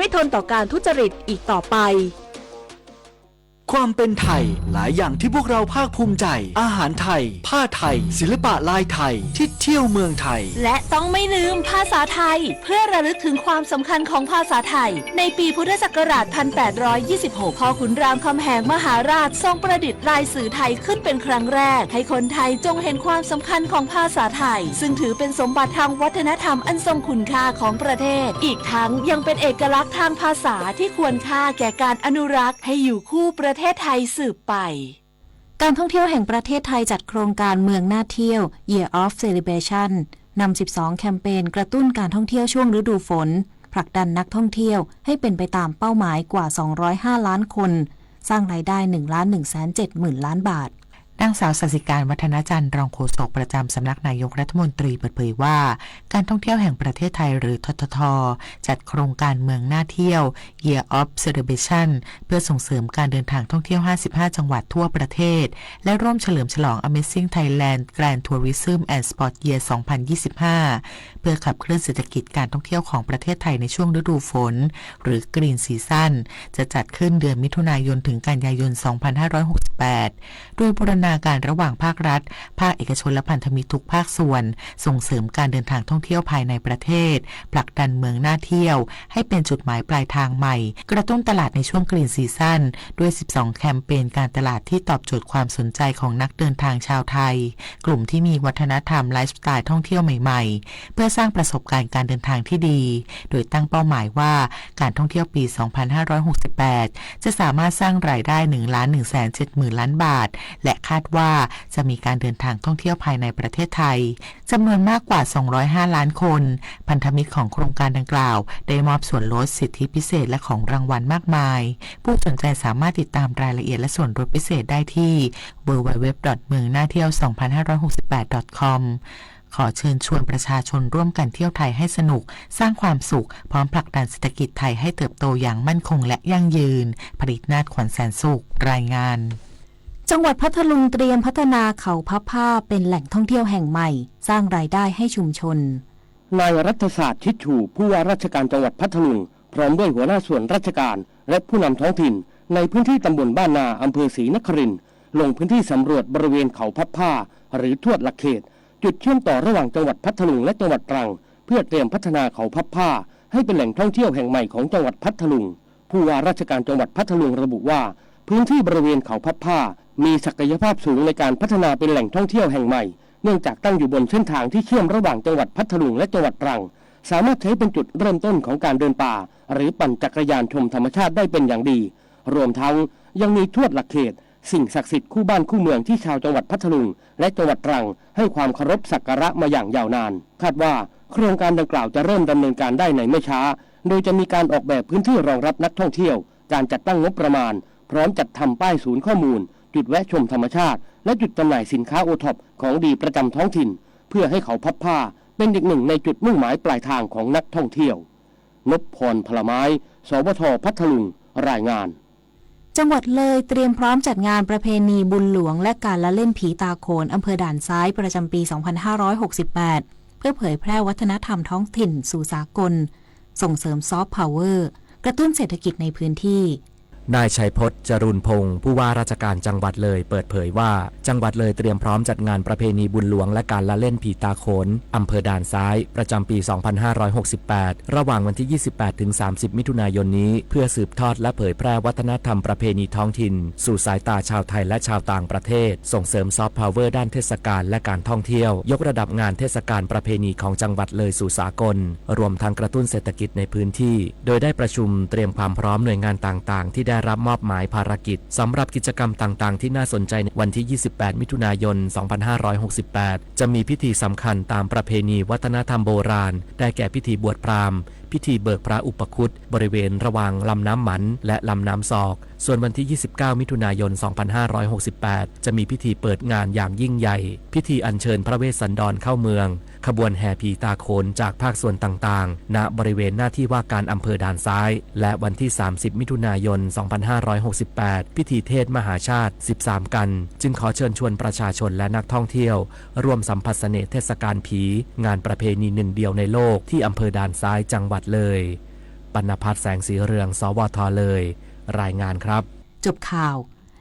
ไม่ทนต่อการทุจริตอีกต่อไป ความเป็นไทย หลายอย่างที่พวกเราภาคภูมิใจ อาหารไทย ผ้าไทย ศิลปะลายไทย ที่เที่ยวเมืองไทย และต้องไม่ลืมภาษาไทย เพื่อระลึกถึงความสำคัญของภาษาไทย ในปีพุทธศักราช พันแปดร้อยยี่สิบหก พ่อขุนรามคำแหงมหาราชทรงประดิษฐ์ลายสื่อไทยขึ้นเป็นครั้งแรก ให้คนไทยจงเห็นความสำคัญของภาษาไทย ซึ่งถือเป็นสมบัติทางวัฒนธรรมอันทรงคุณค่าของประเทศ อีกทั้งยังเป็นเอกลักษณ์ทางภาษาที่ควรค่าแก่การอนุรักษ์ให้อยู่คู่ประเทศไทยสืบไป การท่องเที่ยวแห่งประเทศไทยจัดโครงการเมืองน่าเที่ยว Year of Celebration นำ สิบสอง แคมเปญกระตุ้นการท่องเที่ยวช่วงฤดูฝน ผลักดันนักท่องเที่ยวให้เป็นไปตามเป้าหมายกว่า สองร้อยห้า ล้านคน สร้างรายได้ หนึ่งล้านหนึ่งแสนเจ็ดหมื่น ล้านบาท นางสาว ศาสิการ วัฒนจันทร์ รองโฆษกประจำสำนักนายกรัฐมนตรีเปิดเผยว่า การท่องเที่ยวแห่งประเทศไทย หรือ ททท จัดโครงการเมืองน่าเที่ยว Year of Celebration เพื่อส่งเสริมการเดินทางท่องเที่ยว ห้าสิบห้า จังหวัดทั่วประเทศ และร่วมเฉลิมฉลอง Amazing Thailand Grand Tourism and Sport Year สองพันยี่สิบห้า เพื่อขับเคลื่อนเศรษฐกิจการท่องเที่ยวของประเทศไทยในช่วงฤดูฝน หรือ Green Season จะจัดขึ้นเดือนมิถุนายนถึงกันยายน สองพันห้าร้อยหกสิบแปด โดยบูรณาการระหว่างภาครัฐ ภาคเอกชน และพันธมิตรทุกภาคส่วน ส่งเสริมการเดินทางท่องเที่ยวภายในประเทศ ผลักดันเมืองน่าเที่ยวให้เป็นจุดหมายปลายทางใหม่ กระตุ้นตลาดในช่วง Green Season ด้วย สิบสอง แคมเปญการตลาดที่ตอบโจทย์ความสนใจของนักเดินทางชาวไทย กลุ่มที่มีวัฒนธรรมไลฟ์สไตล์ท่องเที่ยวใหม่ๆ เพื่อสร้างประสบการณ์การเดินทางที่ดี โดยตั้งเป้าหมายว่าการท่องเที่ยวปี สองพันห้าร้อยหกสิบแปด จะสามารถสร้างรายได้ หนึ่งล้านหนึ่งแสนเจ็ดหมื่น ล้านบาท และคาดว่าจะมีการเดินทางท่องเที่ยวภายในประเทศไทย จำนวนมากกว่า สองร้อยห้า ล้านคน พันธมิตรของโครงการดังกล่าว ได้มอบส่วนลดสิทธิพิเศษและของรางวัลมากมาย ผู้สนใจสามารถติดตามรายละเอียดและส่วนลดพิเศษได้ที่ ดับเบิลยู ดับเบิลยู ดับเบิลยู ดอท เมืองน่าเที่ยว สองพันห้าร้อยหกสิบแปด ดอท คอม ขอเชิญชวนประชาชนร่วมกันเที่ยวไทยให้สนุก สร้างความสุข พร้อมผลักดันเศรษฐกิจไทยให้เติบโตอย่างมั่นคงและยั่งยืน ผลิตนาถ ขวัญแสนสุข รายงาน จังหวัดพัทลุงเตรียมพัฒนาเขาพับผ้าเป็นแหล่งท่องเที่ยวแห่งใหม่ สร้างรายได้ให้ชุมชน นายรัฐศาสตร์ ชิดชู ผู้ว่าราชการจังหวัดพัทลุง พร้อมด้วยหัวหน้าส่วนราชการ และผู้นำท้องถิ่น ในพื้นที่ตำบลบ้านนา อำเภอศรีนครินทร์ ลงพื้นที่สำรวจบริเวณเขาพับผ้า หรือทวดหลักเขต จุดเชื่อมต่อระหว่างจังหวัดพัทลุงและจังหวัดตรัง เพื่อเตรียมพัฒนาเขาพับผ้า ให้เป็นแหล่งท่องเที่ยวแห่งใหม่ของจังหวัดพัทลุง ผู้ว่าราชการจังหวัดพัทลุงระบุว่า พื้นที่บริเวณเขาพับผ้า มีศักยภาพสูงในการพัฒนาเป็นแหล่งท่องเที่ยวแห่งใหม่ เนื่องจากตั้งอยู่บนเส้นทางที่เชื่อมระหว่างจังหวัดพัทลุงและจังหวัดตรัง สามารถใช้เป็นจุดเริ่มต้นของการเดินป่า หรือปั่นจักรยานชมธรรมชาติได้เป็นอย่างดี รวมทั้งยังมีทวดหลักเขต สิ่งศักดิ์สิทธิ์คู่บ้านคู่เมืองที่ชาวจังหวัดพัทลุงและจังหวัดตรังให้ความเคารพสักการะมาอย่างยาวนาน คาดว่าโครงการดังกล่าวจะเริ่มดำเนินการได้ในไม่ช้า โดยจะมีการออกแบบพื้นที่รองรับนักท่องเที่ยว การจัดตั้งงบประมาณ พร้อมจัดทำป้ายศูนย์ข้อมูล จุดแวะชมธรรมชาติ และจุดจำหน่ายสินค้า โอ ทอป ของดีประจำท้องถิ่น เพื่อให้เขาพับผ้าเป็นอีกหนึ่งในจุดมุ่งหมายปลายทางของนักท่องเที่ยว นพพร พลไม้ สวท พัทลุง รายงาน จังหวัดเลยเตรียมพร้อมจัดงานประเพณีบุญหลวงและการละเล่นผีตาโขน อำเภอด่านซ้าย ประจำปี สองพันห้าร้อยหกสิบแปด เพื่อเผยแพร่วัฒนธรรมท้องถิ่นสู่สากล ส่งเสริมซอฟต์พาวเวอร์ กระตุ้นเศรษฐกิจในพื้นที่ นายชัยพจน์ จรูนพงศ์ ผู้ว่าราชการจังหวัดเลยเปิดเผยว่า จังหวัดเลยเตรียมพร้อมจัดงานประเพณีบุญหลวงและการละเล่นผีตาโขน อำเภอด่านซ้าย ประจำปี สองพันห้าร้อยหกสิบแปด ระหว่างวันที่ ยี่สิบแปด ถึง สามสิบ มิถุนายนนี้ เพื่อสืบทอดและเผยแพร่วัฒนธรรมประเพณีท้องถิ่น สู่สายตาชาวไทยและชาวต่างประเทศ ส่งเสริมซอฟต์พาวเวอร์ด้านเทศกาลและการท่องเที่ยว ยกระดับงานเทศกาลประเพณีของจังหวัดเลยสู่สากล รวมทั้งกระตุ้นเศรษฐกิจในพื้นที่ โดยได้ประชุมเตรียมความพร้อมหน่วยงานต่างๆ ที่ได้รับมอบหมายภารกิจ สำหรับกิจกรรมต่างๆ ที่น่าสนใจในวันที่ ยี่สิบแปด มิถุนายน สองพันห้าร้อยหกสิบแปด จะมีพิธีสำคัญตามประเพณีวัฒนธรรมโบราณ ได้แก่พิธีบวชพราหมณ์ พิธีเบิกพระอุปคุต บริเวณระหว่างลำน้ำมัน และลำน้ำซอก ส่วนวันที่ ยี่สิบเก้า มิถุนายน สองพันห้าร้อยหกสิบแปด จะมีพิธีเปิดงานอย่างยิ่งใหญ่ พิธีอัญเชิญพระเวสสันดรเข้าเมือง ขบวนแห่ผีตาโขนจากภาคส่วนต่างๆ ณ บริเวณหน้าที่ว่าการอำเภอด่านซ้าย และวันที่ สามสิบ มิถุนายน สองพันห้าร้อยหกสิบแปด พิธีเทศน์มหาชาติ สิบสาม กัน จึงขอเชิญชวนประชาชนและนักท่องเที่ยว ร่วมสัมผัสเสน่ห์เทศกาลผี งานประเพณีหนึ่งเดียวในโลก ที่อำเภอด่านซ้าย จังหวัดเลย ปัณณพัฒน์ แสงสีเรือง สวท เลย รายงานครับ จบข่าว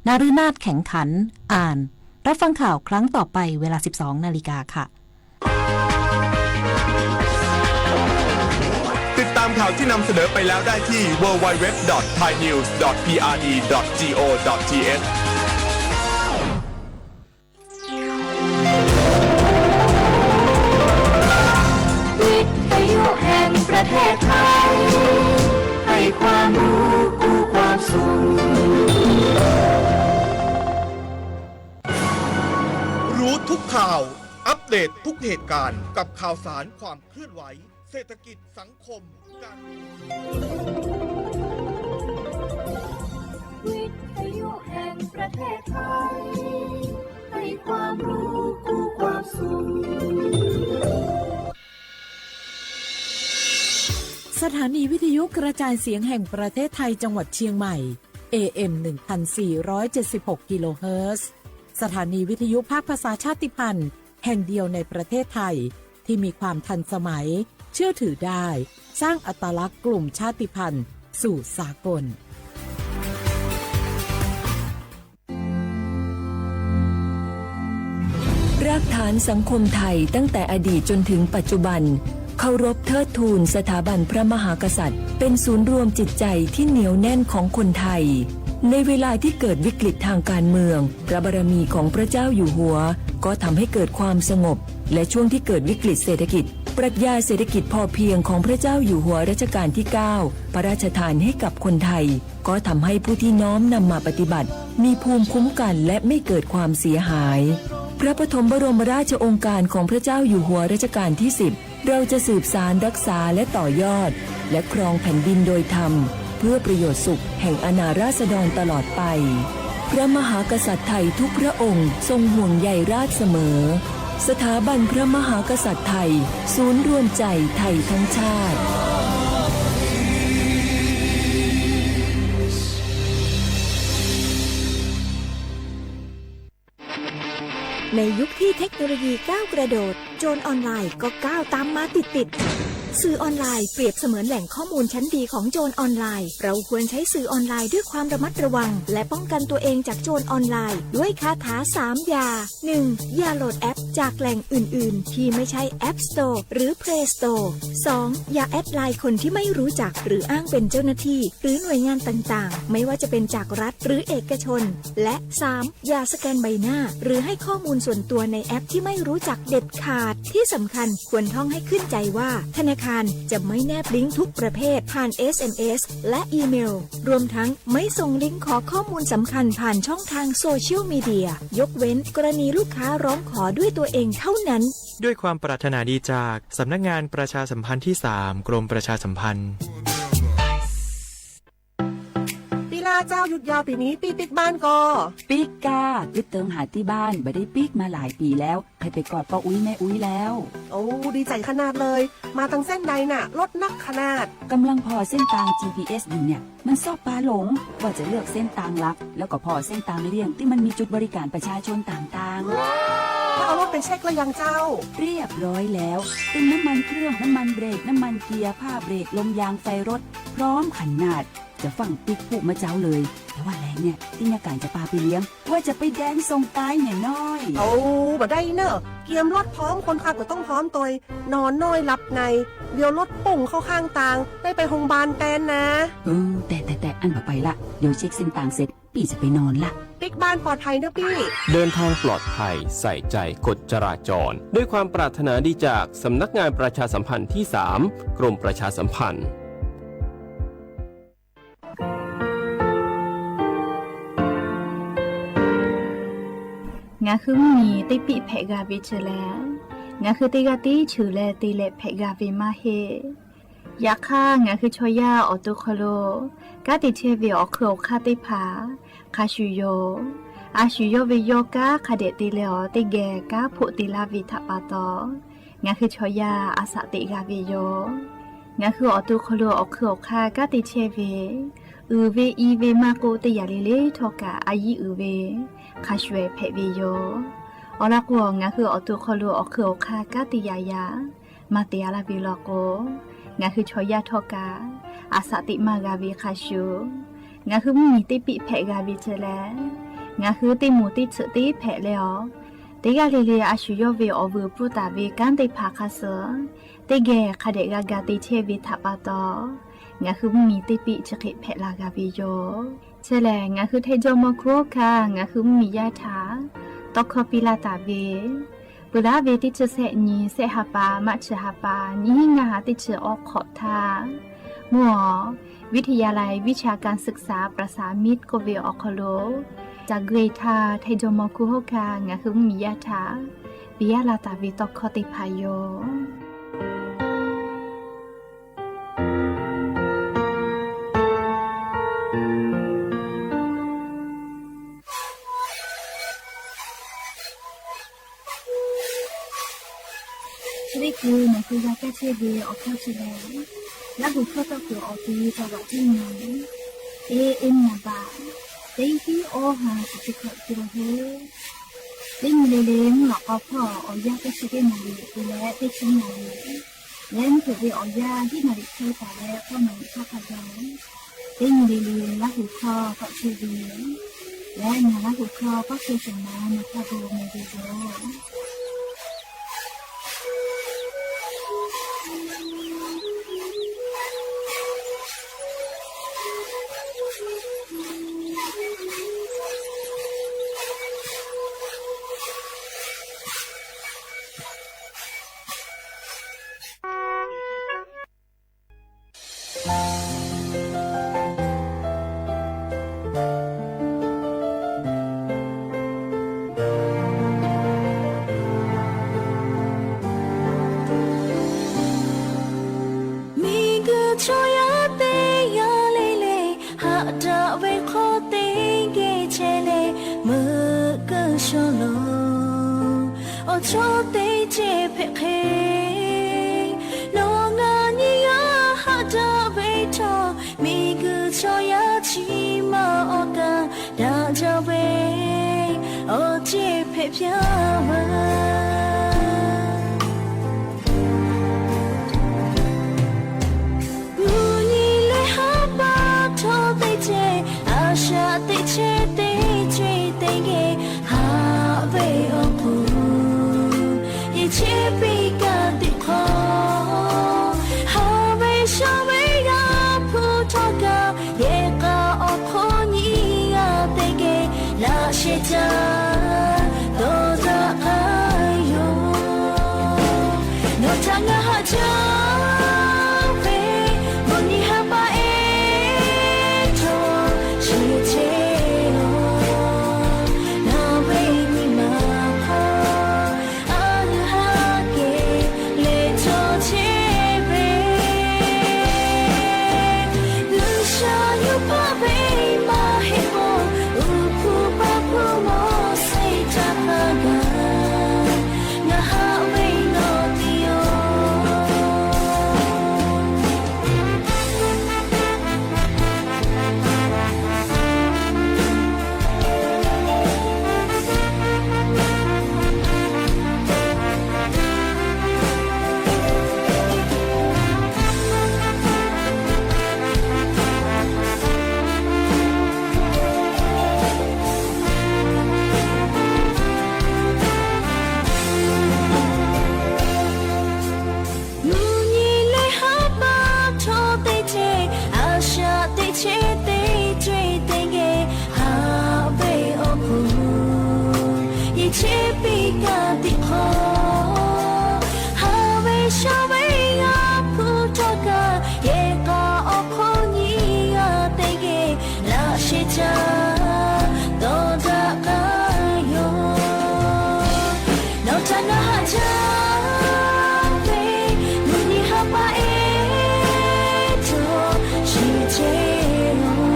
นฤนาถ แข็งขัน อ่าน รับฟังข่าวครั้งต่อไปเวลา สิบสองนาฬิกาค่ะ ติดตามข่าวที่นำเสนอไปแล้วได้ที่ ดับเบิลยู ดับเบิลยู ดับเบิลยู ดอท ไทยนิวส์ ดอท พีอาร์ดี ดอท จี โอ ดอท ที เอช วิทยุแห่งประเทศไทย ให้ความรู้คู่ความสุข รู้ทุกข่าว อัปเดตทุกเหตุการณ์ กับข่าวสารความเคลื่อนไหว เศรษฐกิจ สังคม การเมือง วิทยุแห่งประเทศไทย ให้ความรู้คู่ความสุข สถานีวิทยุกระจายเสียงแห่งประเทศไทยจังหวัดเชียงใหม่ เอเอ็ม หนึ่งพันสี่ร้อยเจ็ดสิบหก กิโลเฮิรตซ์ สถานีวิทยุภาคภาษาชาติพันธุ์แห่งเดียวในประเทศไทย ที่มีความทันสมัย เชื่อถือได้ สร้างอัตลักษณ์กลุ่มชาติพันธุ์สู่สากล รากฐานสังคมไทยตั้งแต่อดีตจนถึงปัจจุบัน เคารพเทิดทูนสถาบันพระมหากษัตริย์ เป็นศูนย์รวมจิตใจที่เหนียวแน่นของคนไทย ในเวลาที่เกิดวิกฤตทางการเมือง พระบารมีของพระเจ้าอยู่หัว ก็ทำให้เกิดความสงบ และช่วงที่เกิดวิกฤตเศรษฐกิจ ปรัชญาเศรษฐกิจพอเพียงของพระเจ้าอยู่หัวรัชกาลที่ เก้า พระราชทานให้กับคนไทย ก็ทำให้ผู้ที่น้อมนำมาปฏิบัติ มีภูมิคุ้มกันและไม่เกิดความเสียหาย พระปฐมบรมราชโองการของพระเจ้าอยู่หัวรัชกาลที่ สิบ เราจะสืบสานรักษาและต่อยอด และครองแผ่นดินโดยธรรม เพื่อประโยชน์สุขแห่งอาณาราษฎรตลอดไป พระมหากษัตริย์ไทยทุกพระองค์ทรงห่วงใยราษฎร์เสมอ สถาบันพระมหากษัตริย์ไทย ศูนย์รวมใจไทยทั้งชาติ ในยุคที่เทคโนโลยีก้าวกระโดด โจรออนไลน์ก็ก้าวตามมาติดๆ สื่อออนไลน์เปรียบเสมือนแหล่งข้อมูลชั้นดีของโจรออนไลน์ เราควรใช้สื่อออนไลน์ด้วยความระมัดระวัง และป้องกันตัวเองจากโจรออนไลน์ ด้วยคาถาสามอย่า หนึ่ง อย่าโหลดแอปจากแหล่งอื่นๆ ที่ไม่ใช่ App Store หรือ Play Store สอง อย่าแอดไลน์คนที่ไม่รู้จัก หรืออ้างเป็นเจ้าหน้าที่ หรือหน่วยงานต่างๆ ไม่ว่าจะเป็นจากรัฐหรือเอกชน และ สาม อย่าสแกนใบหน้า หรือให้ข้อมูลส่วนตัวในแอปที่ไม่รู้จักเด็ดขาด ที่สำคัญควรท่องให้ขึ้นใจว่า ธนาคารจะไม่แนบลิงก์ทุกประเภทผ่าน เอสเอ็มเอส และอีเมล รวมทั้งไม่ส่งลิงก์ขอข้อมูลสำคัญผ่านช่องทางโซเชียลมีเดีย ยกเว้นกรณีลูกค้าร้องขอด้วยตัวเองเท่านั้น ด้วยความปรารถนาดีจากสำนักงานประชาสัมพันธ์ที่ สาม กรมประชาสัมพันธ์ ปีหน้าเจ้าหยุดยาวปีนี้ ปี้ปิ๊กบ้านก่อ ปิ๊กก้า กึ๊ดเติงหาตี้บ้าน บ่ได้ปิ๊กมาหลายปี๋แล้ว ใค่ไปกอดป้ออุ๊ยแม่อุ๊ยแล้ว โอ้ ดีใจ๋ขนาดเลย มาตังเส้นใดน่ะ รถนักขนาด กำลังผ่อเส้นตาง จีพีเอส อยู่เนี่ย มันซอบปาหลง ว่าจะเลือกเส้นตางหลัก แล้วก็ผ่อเส้นตางเลี่ยงตี้มันมีจุดบริการประชาชนต่างๆ แล้วเอารถไปเช็คแล้วยังเจ้า เรียบร้อยแล้ว ตึงน้ำมันเครื่อง น้ำมันเบรก น้ำมันเกียร์ ผ้าเบรก ลมยาง ไฟรถ พร้อมขนาด จะฟั่งปิ๊กผู้มาเจ๊าเลย แต่ว่าแหลงเนี่ย ตี้เยียะก๋านจะปาไปเลี้ยง ว่าจะไปแดนส่งตายแหน่น้อย โอ้ บ่ได้เน่อ เกียมรถพร้อม คนขับก็ต้องพร้อมตวย นอนน้อยหลับใน เดี๋ยวรถปุ้งเข้าข้างตาง ได้ไปโฮงพยาบาลแตนนะ เออ แต่ แต่ แต่ อั้นบ่ไปละ เดี๋ยวเช็คเส้นตางเสร็จ ปี้จะไปนอนละ ปิ๊กบ้านปลอดภัยเน่อปี้ เดินทางปลอดภัย ใส่ใจกฎจราจร ด้วยความปรารถนาดีจากสำนักงานประชาสัมพันธ์ที่ สาม กรมประชาสัมพันธ์ Ngaˬ hui mvuhˇ miˬ teˇ piˆ hpehꞈ g'a ve chi leh, ngaˬ hui teˇ g'aˇ tiˉ cheuˬ leh te leh hpehꞈ g'a ve maˇ heˆ. Yaꞈ hk'aˇ, ngaˬ hui chaw yaˇ awˬ to hk'aw lo kanˉ te chehˇ ve awˬ hk'eun awˬ hk'aˇ teˇ hpaˍ hk'a shuˍ yoˬ. A shuˍ yawˇ ve yawˇ kanˉ hk'a dehꞈ te leh awˬ teˇ geh kanˉ hpoˆ te laˇ ve htaꞈ pa taw, ngaˬ hui chaw yaˇ a shaꞈ teꞈ g'a ve yoˬ. Ngaˬ hui awˬ to hk'aw lo awˬ hk'eun awˬ hk'aˇ kanˉ te chehˇ ve, uiˍ ve i ve maˇ k'oˆ, teˇ yanˇ le le htawˇ kaꞈ a yiˉ uiˍ ve hk'a shuˍ ehˍ hpehꞈ ve yoˬ. Awˬ lawn k'o, ngaˬ hui awˬ to hk'aw lo awˬ hk'eun awˬ hk'aˇ kanˉ te yaꞈ yaꞈ maˇ te a laˇ ve law k'o, ngaˬ hui chaw yaˇ htawˇ kaꞈ, aˬ saꞈ teꞈ maˇ g'a ve hk'a shuˍ, ngaˬ hui mvuhˇmiˬ teˇ piˆ hpehꞈ g'a ve chi leh, ngaˬ hui teˇ moˍ teˇ tsuhꞈ teˇ hpehꞈ leh awˬ, teˇ g'aˇ le le a shu yawˇ ve awˬ vuiˬ pfuhˇ taˍ ve kanˉ teˇ hpaˍ hk'a suh, teˇ geh hk'a dehꞈ g'a ga te chehˇ ve htaꞈ pa taw, ngaˬ hui mvuhˇmiˬ teˇ piˆ chi hk'e hpehꞈ la g'a ve yoˬ. Chi lehˬ, ngaˬ hui Htaiˇ jawˇmawˇ hkunˉ hawˉ hkanˇ ngaˬ hui mvuhˇmiˬ yaˇ htaꞈ tawˇ hkawˇ piˇ laˇ taˍ ve, peuˬ laˉ ve teˇ chi sehˆ nyi, sehˆ ha pa, March ha pa, nyiˇ hinˉ ngaˇ ha teˇ chi awˬ hk'awꞈ htaˇ, mvuhˇ awˬ วิทยาลัยวิชาการศึกษาประสามิตร k'oˆ ve awˬ hk'aw lo, caˬ gui htaˇ Htaiˇ jawˇmawˇ hkunˉ hawˉ hkanˇ ngaˬ hui mvuhˇmiˬ yaˇ htaꞈ piˇ laˇ taˍ ve tawˇ hkawˇ teˇ hpaˍ yoˬ. Chi teˇ hkui nawˬ hui g'a kaˇ chehˇ ve awˬ hkawˇ chi lehˬ, Laˇ huˍ hkawˇ tawˇ kuiˬ awˬ ti tawˇ g'aꞈ tiˉ nyi, teˇ iˉ naˍ baꞈ, teˇ hiˉ awˇ ha chi teˇ hkawꞈ te la hoˉ. Teˇ nyi le le mvuhˇ lawꞈ k'aw hpawˇ awˬ yanˇ teˇ chi teˇ naˍ riˍ te leh teˇ chi naˍ riˍ, leh mvuhˇ hpeuꞈ ve awˬ yanˇ hiˉ naˍ riˍ hk'e taˍ leh k'awˇ naˍ riˍ hk'aˇ hk'a gaˬ, teˇ nyi le le Laˇ huˍ hkawˇ tawˆ chehˇ ve, leh ngaˬ Laˇ huˍ hkawˇ tawˆ chehˇ shehˍ ma nawˬ hk'a gu meh ve yoˬ. Miˬguiˬ chaw yaˇ teˇ g'aˇ le le, haꞈ daꞈ ve hk'aw teˇ geh chehˇ leh meuꞈ keu shaw lo, awˬ chawˇ teˇ cehˬ hpehꞈ hk'e, nawˬ ngaˬ nyiˇ g'aˇ haꞈ daꞈ ve htawˇ, miˬguiˬ chaw yaˇ chi ma awˬ kaꞈ daꞈ jaˇ ve, awˬ cehˬ hpehꞈ piˇ ve. Mvuhˇ nyi leh haˉ paˇ htawˇ teˇ cehˬ, a shaꞈ teꞈ chehˇ teˇ ceuˬ teˇ geh haꞈ ve awˬ hk'oˆ, yehˬ chehˇ piˇ kaꞈ teꞈ hk'aw, haꞈ ve shaˉ ve g'a hpu htawˇ kaꞈ, yehˬ k'a awˬ hk'oˆ nyiˇ g'aˇ teˇ geh laꞈ sheh caˇ dawˬ daꞈ k'ai yoˬ. Nawˬ htaꞈ ngaˬ haꞈ jaˇ ve, mvuhˇ nyi haˉ paˇ ehˉ htawˇ chi chehˇ-oˬ. Ngaˬ ve nyi ma hk'aw a nu haˉ kehˬ leh cawˬ chehˇ ve, G'uiˬsha yuˇ hpaˆ ve maˇ heˆ k'o, uˉ hpu paˇ hpu mawˇ seˍ caˇ hk'a gaˬ, ngaˬ haꞈ ve nawˬ te-oˬ. Mvuhˇ nyi leh haˉ paˇ htawˇ teˇ cehˬ, a shaꞈ teꞈ chehˇ teˇ ceuˬ teˇ geh haꞈ ve awˬ hk'oˆ, yehˬ chehˇ piˇ kaꞈ teꞈ hk'aw, haꞈ ve shaˉ ve g'a hpu htawˇ kaꞈ, yehˬ k'a awˬ hk'oˆ nyiˇ g'aˇ teˇ geh laꞈ sheh caˇ dawˬ daꞈ k'ai yoˬ. Nawˬ htaꞈ ngaˬ haꞈ jaˇ ve, mvuhˇ nyi haˉ paˇ ehˉ htawˇ chi chehˇ-oˬ.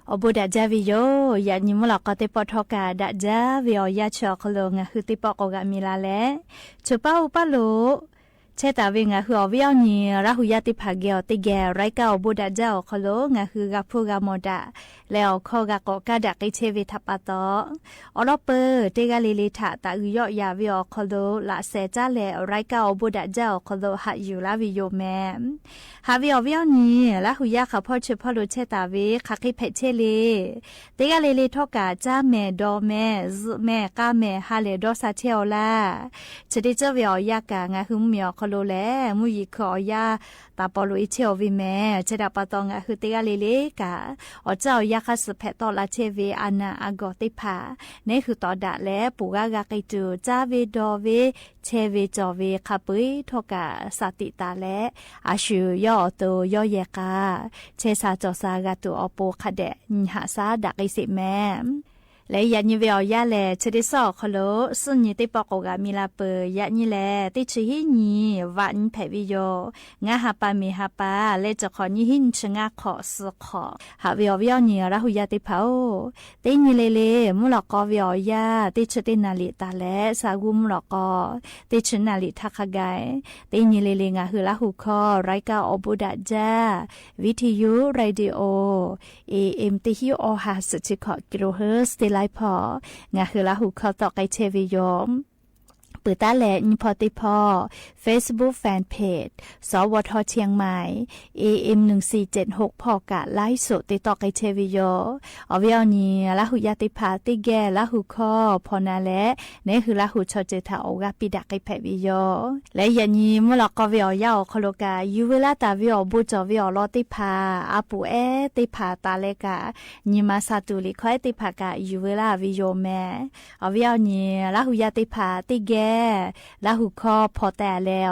Awˬ bon daꞈ jaˇ ve yoˬ. Yaꞈ nyi mvuhˇ lawꞈ k'aw teˇ pawˆ htawˇ kaꞈ daꞈ jaˇ ve awˬ yanˇ chi awˬ hk'aw lo ngaˬ hui teˇ pawˆ k'awꞈ g'aꞈ mi la leh, chi paˉ oˇ paˉ lo chehˇ taˍ ve ngaˬ hui awˬ viˉ awˬ nyi Laˇ hu yaˇ teˇ hpaˍ geh awˬ teˇ geh รายการ awˬ bon daꞈ jaˇ awˬ hk'aw lo ngaˬ hui g'a hpuˇ g'a mawˬ daꞈ leh awˬ hkawˇ g'a k'awꞈ kaˇ daꞈ k'ai chehˇ ve htaꞈ pa taw, awˬ lawn peuˬ teˇ g'aˇ le le htaꞈ taꞈ uiˍ yawˆ yaˍ ve awˬ hk'aw lo laꞈ shehˍ caˉ leh รายการ awˬ bon daꞈ jaˇ awˬ hk'aw lo haꞈ yuˬ laˇ ve yoˬ mehˍ. Haꞈ ve awˬ viˉ awˬ nyi Laˇ hu yaˇ hk'aˬ hpawˇ chi hpawˇ lo chehˇ taˍ ve hk'aˬ hk'e hpehꞈ chehˇ le. Teˇ g'aˇ le le htawˇ kaꞈ caˇ mehˍ, dawˬ mehˍ, zuhꞈ mehˍ, k'aˇ mehˍ, ha lehˬ dawˇ sha chehˇ aw laˇ. Chi teˇ ceuˬ ve awˬ yanˇ kaꞈ ngaˬ hui mvuhˇmiˬ awˬ hk'aw lo lehˬ mvuhˇ yeˬ hkui awˬ yanˇ taˍ paw loꞈ e chehˇ aw ve mehˍ. Chi htaꞈ pa taw ngaˬ hui teˇ g'aˇ le le kaꞈ awˬ caˇ awˬ yanˇ hk'aˇ suh hpehꞈ tawˆ la chehˇ ve a naˬ a gawˬ teˇ hpaˍ neˉ hui tawˍ daꞈ leh ponˬ g'aˇ g'a k'ai tuˬ caˇ ve dawˬ ve chehˇ ve cawˬ ve hk'a peu-eˬ htawˇ kaꞈ sha tiꞈ taˍ leh, a shu yawˇ awˬ to yawˇ yehˬ k'a chehˇ sha cawˬ sha g'a tuˬ awˬ pon hk'a dehꞈ nyi haꞈ shaˉ daꞈ k'ai sheˍ mehˍ. Leh yaꞈ nyi ve awˬ yanˇ lehˬ, chi teˇ suhˉ awˬ hk'aw lo suhˆ nyi teˇ pawˆ k'awꞈ g'aꞈ mi la peuˬ. Yaꞈ nyi lehˬ, teˇ chi hiˉ nyi vaꞈ nyi hpehꞈ ve yoˬ. Ngaˇ ha pa miˬ ha pa leh cawˬ hk'awꞈ nyiˇ hiˉ nyi chi ngaˇ hk'awꞈ suh hk'awꞈ. Haꞈ ve awˬ viˉ awˬ nyi Laˇ hu yaˇ teˇ hpaˍ-oˬ, teˇ nyi le le mvuhˇ lawꞈ k'aw ve awˬ yanˇ teˇ chi teˇ naˍ liꞈ taˍ leh sha g'uˇ mvuhˇ lawꞈ k'aw teˇ chi naˍ liꞈ htaˇ hk'a gaˬ, teˇ nyi le le ngaˬ hui Laˇ hu hkawˇ รายการ awˬ bon daꞈ jaˇ วิทยุ radio AM teˇ hiˉ awˬ ha suhˍ chi hkawꞈ กิโลเฮิรตซ์ teˇ laiˉ hpawˇ ngaˬ hui Laˇ hu hkawˇ tawˆ k'ai chehˇ ve yoˬ. Peuˬ taˉ leh nyi hpawˇ teˇ hpawˇ Facebook fan page สวท เชียงใหม่ AM หนึ่งสี่เจ็ดหก hpawˇ kaꞈ ไลฟ์สด te tawˆ k'ai chehˇ ve yoˬ. Awˬ viˉ awˬ nyi Laˇ hu yaˇ teˇ hpaˍ teˇ geh Laˇ hu hkawˇ hpaw na leh, neˉ hui Laˇ hu chaw ceuˬ htaꞈ awˬ g'aˇ piˇ daꞈ k'ai hpehꞈ ve yoˬ. Leh yaꞈ nyi mvuhˇ lawꞈ k'aw ve awˬ yanˇ awˬ hk'aw lo kaꞈ yuˬ veu laˇ taˍ ve awˬ bon cawˬ ve awˬ lawn teˇ hpaˍ a puˍ ehˉ teˇ hpaˍ taˍ leh kaꞈ, nyi ma sha tuˬ liꞈ hkawˇ ehˉ teˇ hpaˍ kaꞈ yuˬ veu laˇ ve yoˬ mehˍ. Awˬ viˉ awˬ nyi Laˇ hu yaˇ teˇ hpaˍ teˇ geh Laˇ hu hkawˇ hpaw teh leh,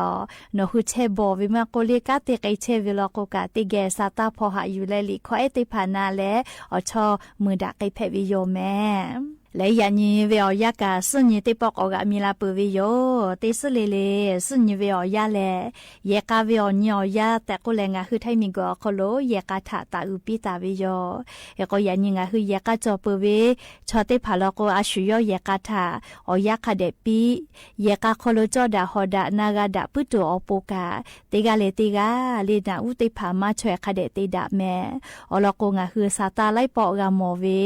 nawˬ hui chehˇ bawˬ ve maˇ k'oˆ, le kanˉ te k'ai chehˇ ve law k'o kaꞈ, teˇ geh sha taˇ hpaw haꞈ yuˬ leh liꞈ hkawˇ ehˉ teˇ hpaˍ na leh awˬ chawˇ mui daꞈ k'ai hpehꞈ ve yoˬ mehˍ. Leh yaꞈ nyi ve awˬ yanˇ kaꞈ suhˆ nyi teˇ pawˆ k'awꞈ g'aꞈ mi la peuˬ ve yoˬ. Teˇ suhˉ le le suhˆ nyi ve awˬ yanˇ lehˬ, yehˬ k'a ve awˬ nyi awˬ yanˇ tehꞈ k'oˆ leh ngaˬ hui Htaiˇ miˬguiˬ awˬ hk'aw lo yehˬ k'a htaꞈ taˍ uiˍ piˇ taˍ ve yoˬ. Hk'e k'o yaꞈ nyi ngaˬ hui yehˬ k'a cawˬ peuˬ ve chaw teˇ hpaˍ law k'o, a shu yawˇ yehˬ k'a htaꞈ awˬ yanˇ hk'a dehꞈ piˇ, yehˬ k'a hk'aw lo cawˇ daꞈ hawˍ daꞈ na g'a daꞈ puiˉ tuˬ awˬ pon kaꞈ, teˇ g'aˇ leh teˇ g'aˇ le naꞈ uˉ teˇ hpaˍ maˇ chaweh hk'a dehꞈ te daꞈ mehˍ. Awˬ lawn k'o, ngaˬ hui sa taˇ laiˉ pawˆ g'a mawˬ ve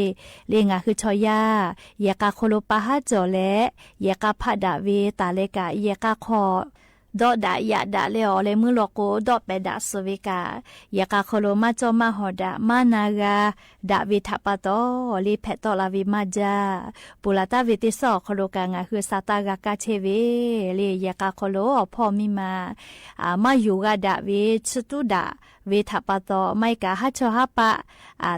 le ngaˬ hui chaw yaˇ yehˬ k'a hk'aw lo pa haˉ cawˬ leh, yehˬ k'a hpaˆ daꞈ ve taˍ leh kaꞈ, yehˬ k'a hk'aw dawˆ daꞈ yaꞈ daꞈ leh awˬ leh meuˇ law k'o, dawˆ pehˍ daꞈ suh ve kaꞈ, yehˬ k'a hk'aw lo maˇ cawˇ maˇ hawˍ daꞈ maˇ na g'a daꞈ ve htaꞈ pa taw, le hpehꞈ tawˆ la ve maˇ jaˇ. Ponˬ laˬ taˍ ve teˇ suhˉ awˬ hk'aw lo kaꞈ ngaˬ hui sa taˇ g'a kaˇ chehˇ ve le yehˬ k'a hk'aw lo awˬ hpawˇ miˇ ma maˇ yonˍ g'a daꞈ ve, chi tuˉ daꞈ ve htaꞈ pa taw, maˇ heˆ kaꞈ haˉ chawˇ haˉ paˆ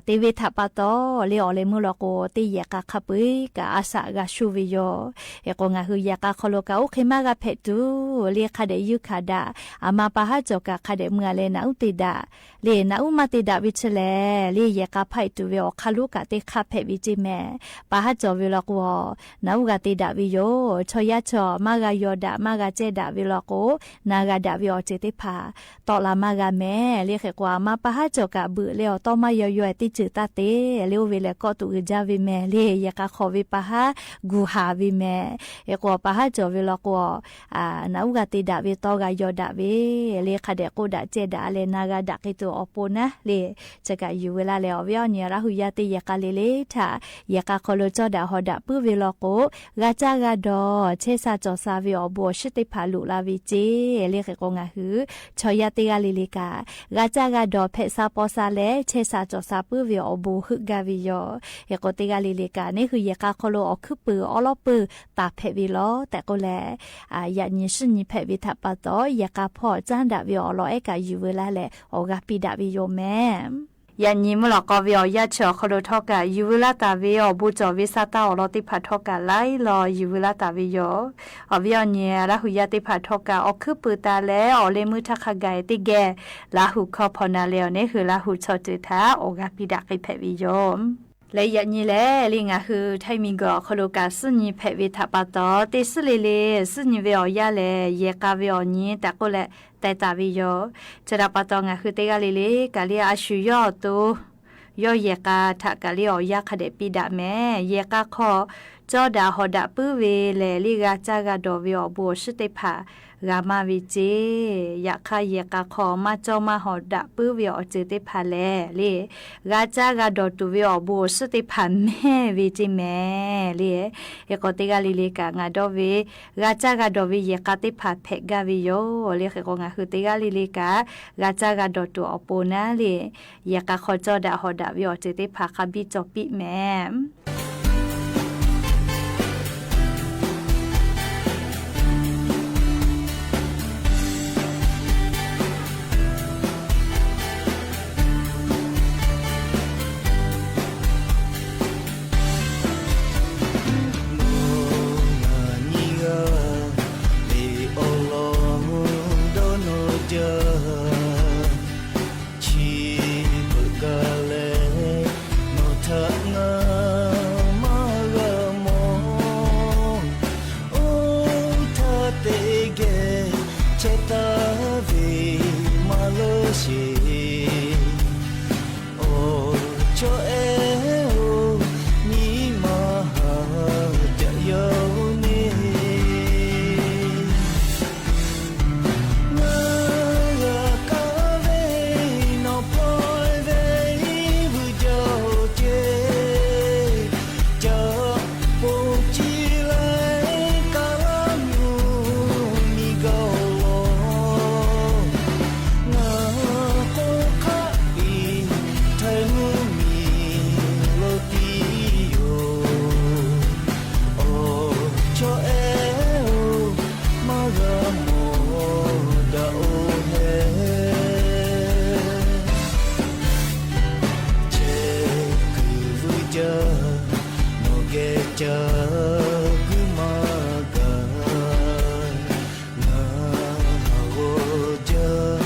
te ve htaꞈ pa taw, le awˬ leh meuˇ law k'o, teˇ yehˬ k'a hk'a peu-eˬ kaꞈ a shaꞈ g'a sho ve yoˬ. Hk'e k'o, ngaˬ hui yehˬ k'a hk'aw lo kaꞈ oˇ hk'e maˇ g'a hpehꞈ tuˬ, le hk'a dehꞈ yuˇ hkanˍ daꞈ, a ma pa haˉ cawˬ kaꞈ hk'a dehꞈ mui a leh naꞈ uˉ te daꞈ. Le naꞈ uˉ maˇ te daꞈ ve chi lehˬ, le yehˬ k'a hpaˆ e tuˬ ve awˬ hk'aˇ lonˉ kaꞈ teˇ hk'aˇ hpehꞈ ve ceˇ mehˍ. Pa haˉ cawˬ ve law k'o, naꞈ uˉ g'a te daꞈ ve yoˬ. Chaw yaˇ chaw maˇ g'a yaw daꞈ maˇ g'a cehˇ daꞈ ve law k'o, na g'a daꞈ ve awˬ ceuˬ teˇ hpaˍ tawˆ la maˇ g'a mehˍ. Le hk'e k'o, a ma pa haˉ cawˬ kaꞈ beuꞈ leh awˬ tawˇ maˇ yaw yaw e teˇ ceuˬ taˇ te. Le oˇ ve lehˬ kawˆ tuꞈ uiˍ jaˇ ve mehˍ. Le yehˬ k'a hk'aw ve pa haˉ gu haˍ ve mehˍ. Hk'e k'o, pa haˉ cawˬ ve law k'o, naꞈ uˉ g'a te daꞈ ve tawˇ g'a yaw daꞈ ve, le hk'a dehꞈ k'oˆ daꞈ cehˇ daꞈ leh na g'a daꞈ k'ai tuˬ awˬ pon naˉ le, chi kaꞈ yuˬ veu laˇ leh awˬ viˉ awˬ nyi Laˇ hu yaˇ teˇ yehˬ k'a le le htaꞈ yehˬ k'a hk'aw lo cawˇ daꞈ hawˍ daꞈ puiˉ ve law k'o, g'a caˇ g'a dawˬ chehˇ sha cawˬ sha ve awˬ bon awˬ shiˉ teˇ hpaˍ loꞈ la ve ceˇ. Le hk'e k'o, ngaˬ hui chaw yaˇ teˇ g'aˇ le le kaꞈ g'a caˇ g'a dawˬ hpehꞈ sha paw sha leh chehˇ sha cawˬ sha puiˉ ve awˬ bon heuˆ gaˇ ve yoˬ. Hk'e k'o, teˇ g'aˇ le le kaꞈ neˉ hui yehˬ k'a hk'aw lo awˬ hkuiˉ puiˍ awˉ lawˉ peuˬ taˍ hpehꞈ ve law tehꞈ k'oˆ leh, yaꞈ nyi suhˆ nyi hpehꞈ ve htaꞈ pa taw, yehˬ k'a hpawˇ caˉ daꞈ ve awˬ lawn ehˉ kaꞈ yuˬ veu laˇ leh awˬ g'aˇ piˇ daꞈ ve yoˬ mehˍ. Yaꞈ nyi mvuhˇ lawꞈ k'aw ve awˬ yanˇ chi awˬ hk'aw lo htawˇ kaꞈ yuˬ veu laˇ taˍ ve awˬ bon cawˬ ve sa taˇ awˬ lawn teˇ hpaˍ htawˇ kaꞈ laiˉ law yuˬ veu laˇ taˍ ve yoˬ. Awˬ viˉ awˬ nyi Laˇ hu yaˇ teˇ hpaˍ htawˇ kaꞈ awˬ hkuiˉ puiˍ taˍ leh awˬ leh meuˇ htaˇ hk'a gaˬ teˇ geh Laˇ hu hkawˇ hpaw na leh awˬ neˉ hui Laˇ hu chaw ceuˬ htaꞈ awˬ g'aˇ piˇ daꞈ k'ai hpehꞈ ve yoˬ. Leh yaꞈ nyi lehˬ, le ngaˬ hui Htaiˇ miˬguiˬ awˬ hk'aw lo kaꞈ suhˆ nyi hpehꞈ ve htaꞈ pa taw, teˇ suhˉ le le suhˆ nyi ve awˬ yanˇ lehˬ, yehˬ k'a ve awˬ nyi tehꞈ k'oˆ leh teh taˍ ve yoˬ. Chi htaꞈ pa taw, ngaˬ hui teˇ g'aˇ le le kaꞈ le a shu yawˇ awˬ to Yawˇ yehˬ k'a htaꞈ kaꞈ le awˬ yanˇ hk'a dehꞈ piˇ daꞈ mehˍ. Yehˬ k'a hk'aw cawˇ daꞈ hawˍ daꞈ puiˉ ve lehˬ, le g'a caˇ g'a dawˬ ve awˬ bon awˬ shiˉ teˇ hpaˍ g'a maˇ ve ceˇ. Yaꞈ hk'aˇ, yehˬ k'a hk'aw maˇ cawˇ maˇ hawˍ daꞈ puiˉ ve awˬ ceuˬ teˇ hpaˍ lehˬ, le g'a caˇ g'a dawˬ tuˬ ve awˬ bon awˬ shiˉ teˇ hpaˍ mehˇ ve ceˇ mehˍ le. Hk'e k'o, teˇ g'aˇ le le kaꞈ ngaˬ dawˇ ve g'a caˇ g'a dawˬ ve yehˬ k'a teˇ hpaˍ hpehꞈ gaˇ ve yoˬ le. Hk'e k'o, ngaˬ hui teˇ g'aˇ le le kaꞈ g'a caˇ g'a dawˬ tuˬ awˬ pon naˉ le, yehˬ k'a hk'aw cawˇ daꞈ hawˍ daꞈ ve awˬ ceuˬ teˇ hpaˍ hk'a biˇ cawˬ piˇ mehˍ. Nawˬ ngaˬ nyi g'a ve awˬ lawn dawˇ nawˬ jaˇ. Chi beuꞈ gaˇ leh nawˬ htaꞈ ngaˬ maˇ g'a mawˬ. Oˇ htaˇ teˇ geh chehˇ taˍ ve maˇ leuˉ sheˍ. Awˬ chawˇ ehˉ-oˬ, nyi ma haˍ jaꞈ yaˇ-oˬ neˇ. Ngaˬ g'a kaˇ ve nawˬ hpawˇ ve vuiˬ jaˇ-oˬ ceˇ. Caꞈ poˍ chi leh kaˍ laˇ mvuhˇ miˬ gaˬ-oˬ lawˬ. Ngaˬ k'o hk'aˆ piˍ htaiˍ mvuhˇ miˬ lo tiˉ yoˬ. Awˬ chawˇ ehˉ-oˬ, maˇ g'a mawˬ daꞈ-oˬ hehˉ. Chehˇ kuiˬ vuiˬ jaˇ, nawˬ geh ca guiˇ maˇ gaˬ. Ngaˬ haˍ g'awˇ jaˇ,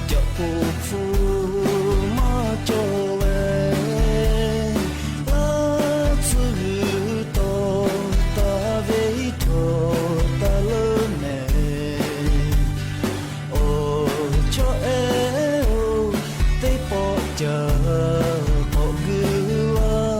caꞈ poˍ hpfuhˇ maˇ cawˬ leh, laˇ tsuhˇ g'uiˬ tawˍ taˍ ve htawˇ taˇ leuˉ mehˍ. Awˬ chawˇ ehˉ-oˬ, teˇ pawˆ ca k'awꞈ guiˇ laˇ.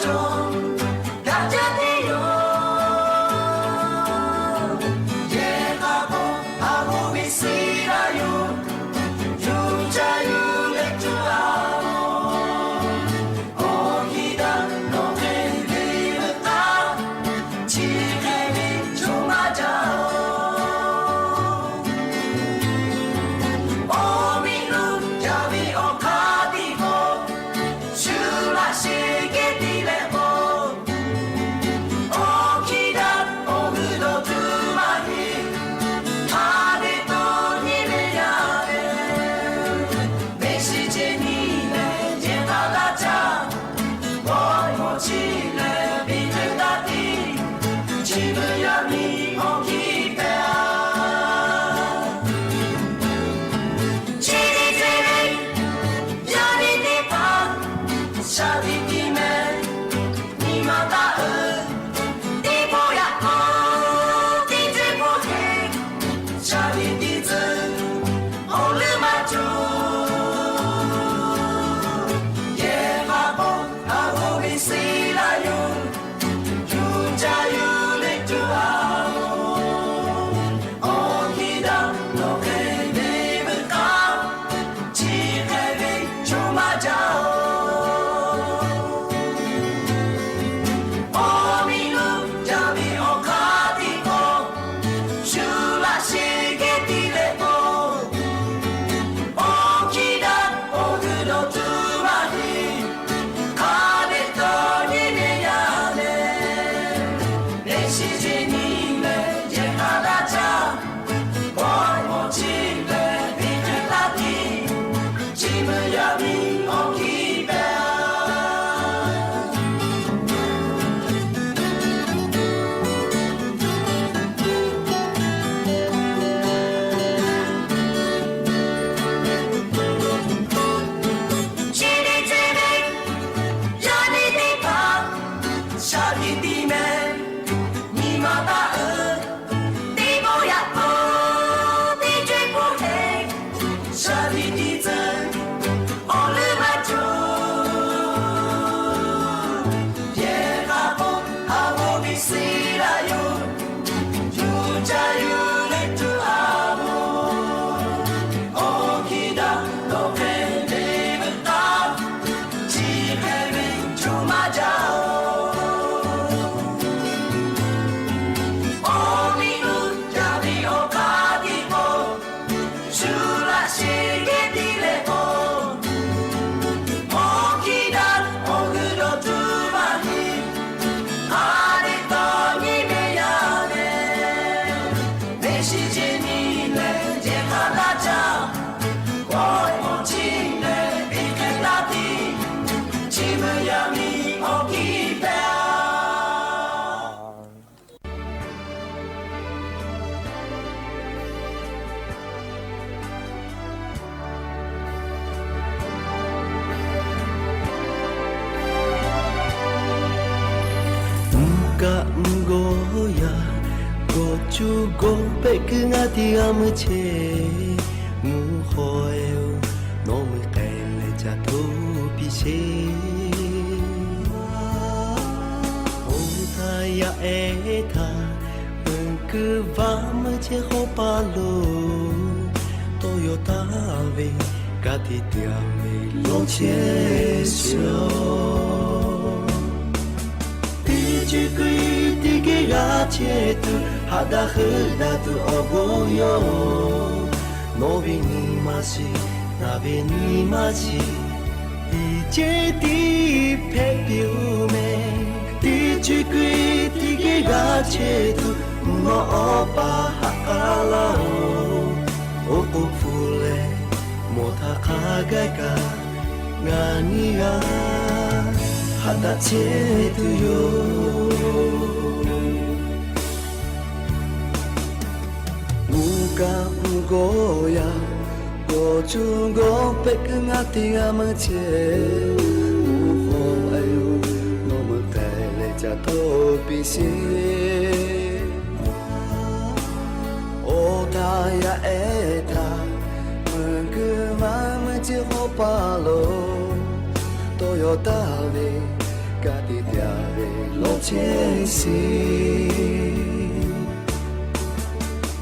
Cawˬ, daꞈ jaˇ te yoˬ. Yehˬ k'a k'o, a g'oˇ ve suh laˇ yoˬ. Yuˬ caˇ yuˬ leh tuˬ a loˬ. Awˬ kiˇ daꞈ nawˬ hk'e ve veuꞈ k'aˇ, chi hk'e ve co maˇ jaˇ oˬ. Awˬ miˇ lo jaˇ ve awˬ hk'aˇ tiˉ k'o, shu laꞈ sheˍ geh te leh k'o, awˬ kiˇ daꞈ awˬ g'uiˬ dawˬ tuˬ maˇ heˆ. Hk'a dehꞈ dawˇ nyi ve yaˇ lehˬ, mehˆ shiˍ ce nyi leh yehˬ k'a daꞈ jaˇ. G'awˇ mawˬ chi leh biˇ hk'e taˇ tiˉ, chi beuꞈ yaˇ miˇ awˬ kiˇ pehˍ a. Chi teˇ ceuˬ le, yaˇ nyi teˇ hpaˍ shaˍ tiꞈ tiꞈ mehˍ, nyi ma taˇ uiˍ. Teˇ pawˆ yaꞈ k'aw teˇ ceuˬ k'oˆ hk'e, shaˍ tiꞈ tiꞈ tcuh awˬ leuˉ maˇ cawˬ. Yehˬ k'a k'o, a g'oˇ ve suh laˇ yoˬ. Yuˬ caˇ yuˬ leh tuˬ a loˬ. Awˬ kiˇ daꞈ nawˬ hk'e ve veuꞈ k'aˇ, chi hk'e ve co maˇ jaˇ oˬ. Awˬ miˇ lo jaˇ ve awˬ hk'aˇ tiˉ k'o, shu laꞈ sheˍ geh te leh k'o, awˬ kiˇ daꞈ awˬ g'uiˬ dawˬ tuˬ maˇ heˆ. Hk'a dehꞈ dawˇ nyi ve yaˇ lehˬ, mehˆ shiˍ ce nyi leh yehˬ k'a daꞈ jaˇ. G'awˇ mawˬ chi leh biˇ hk'e taˇ tiˉ, chi beuꞈ yaˇ miˇ awˬ kiˇ pehˍ a. Chi teˇ ceuˬ le, yaˇ nyi teˇ hpaˍ shaˍ tiꞈ tiꞈ mehˍ, nyi ma taˇ uiˍ. Teˇ pawˆ yaꞈ k'aw teˇ ceuˬ k'oˆ hk'e, shaˍ tiꞈ tiꞈ tcuh awˬ leuˉ maˇ cawˬ. Yehˬ k'a k'o, a g'oˇ ve suh laˇ yoˬ. Yuˬ caˇ yuˬ leh tuˬ a loˬ. Awˬ kiˇ daꞈ nawˬ hk'e ve veuꞈ k'aˇ, chi hk'e ve co maˇ jaˇ oˬ. Awˬ miˇ lo jaˇ ve awˬ hk'aˇ tiˉ k'o, shu laꞈ sheˍ geh te leh k'o, awˬ kiˇ daꞈ awˬ g'uiˬ dawˬ tuˬ maˇ heˆ. Hk'a dehꞈ dawˇ nyi ve yaˇ lehˬ, mehˆ shiˍ ce nyi leh yehˬ k'a daꞈ jaˇ. G'awˇ mawˬ chi leh biˇ hk'e taˇ tiˉ, chi beuꞈ yaˇ miˇ awˬ kiˇ pehˍ a. Mvuhˇ kaˆ mvuhˇ gawˇ yaˇ, gawˬ cuˇ gawˇ pehˆ kuiˬ ngaˇ tiˉ g'a meuˇ chehˇ. Mvuhˇ haw e-oˬ, nawˬ meuˇ k'ai leh ca htoꞈ piˇ sheˍ. Oˇ htaˇ yaˇ ehˉ htaꞈ meuꞈ kuiˬ vaˇ meuˇ chehˇ hk'awꞈ paˇ lo, tawˇ yaw taˍ ve ka tiꞈ tiꞈ ve lawˇ chehˇ sheˍ-oˬ. Teˇ ceuˬ k'o-e teˇ geh g'a chehˇ tuˬ, haꞈ daꞈ heuˆ daꞈ tuˬ awˬ bon yoˬ. Nawˬ ve nyi ma shiˍ, ngaˬ ve nyi ma shiˍ, tiꞈ chehˇ tiˉ hpehꞈ piˇ-oˬ mehˍ. Teˇ ceuˬ k'o-e teˇ geh g'a chehˇ tuˬ, mvuhˇ naw awˬ pa haꞈ k'aˉ laˇ-oˬ. Oˇ k'oˍ hpu leh mawˬ htaˇ hk'a gaˇ kaꞈ, ngaˬ nyi g'a haꞈ daꞈ chehˇ tuˬ yoˬ. Mvuhˇ kaˆ mvuhˇ gawˇ yaˇ, gawˬ cuˇ gawˇ pehˆ kuiˬ ngaˇ tiˉ g'a meuˇ chehˇ. Mvuhˇ haw e-oˬ, nawˬ meuˇ k'ai leh ca htoꞈ piˇ sheˍ. Oˇ htaˇ yaˇ ehˉ htaꞈ meuꞈ kuiˬ vaˇ meuˇ chehˇ hk'awꞈ paˇ lo, tawˇ yaw taˍ ve Ka tiꞈ yaˇ ve lawˬ chehˇ sheˍ.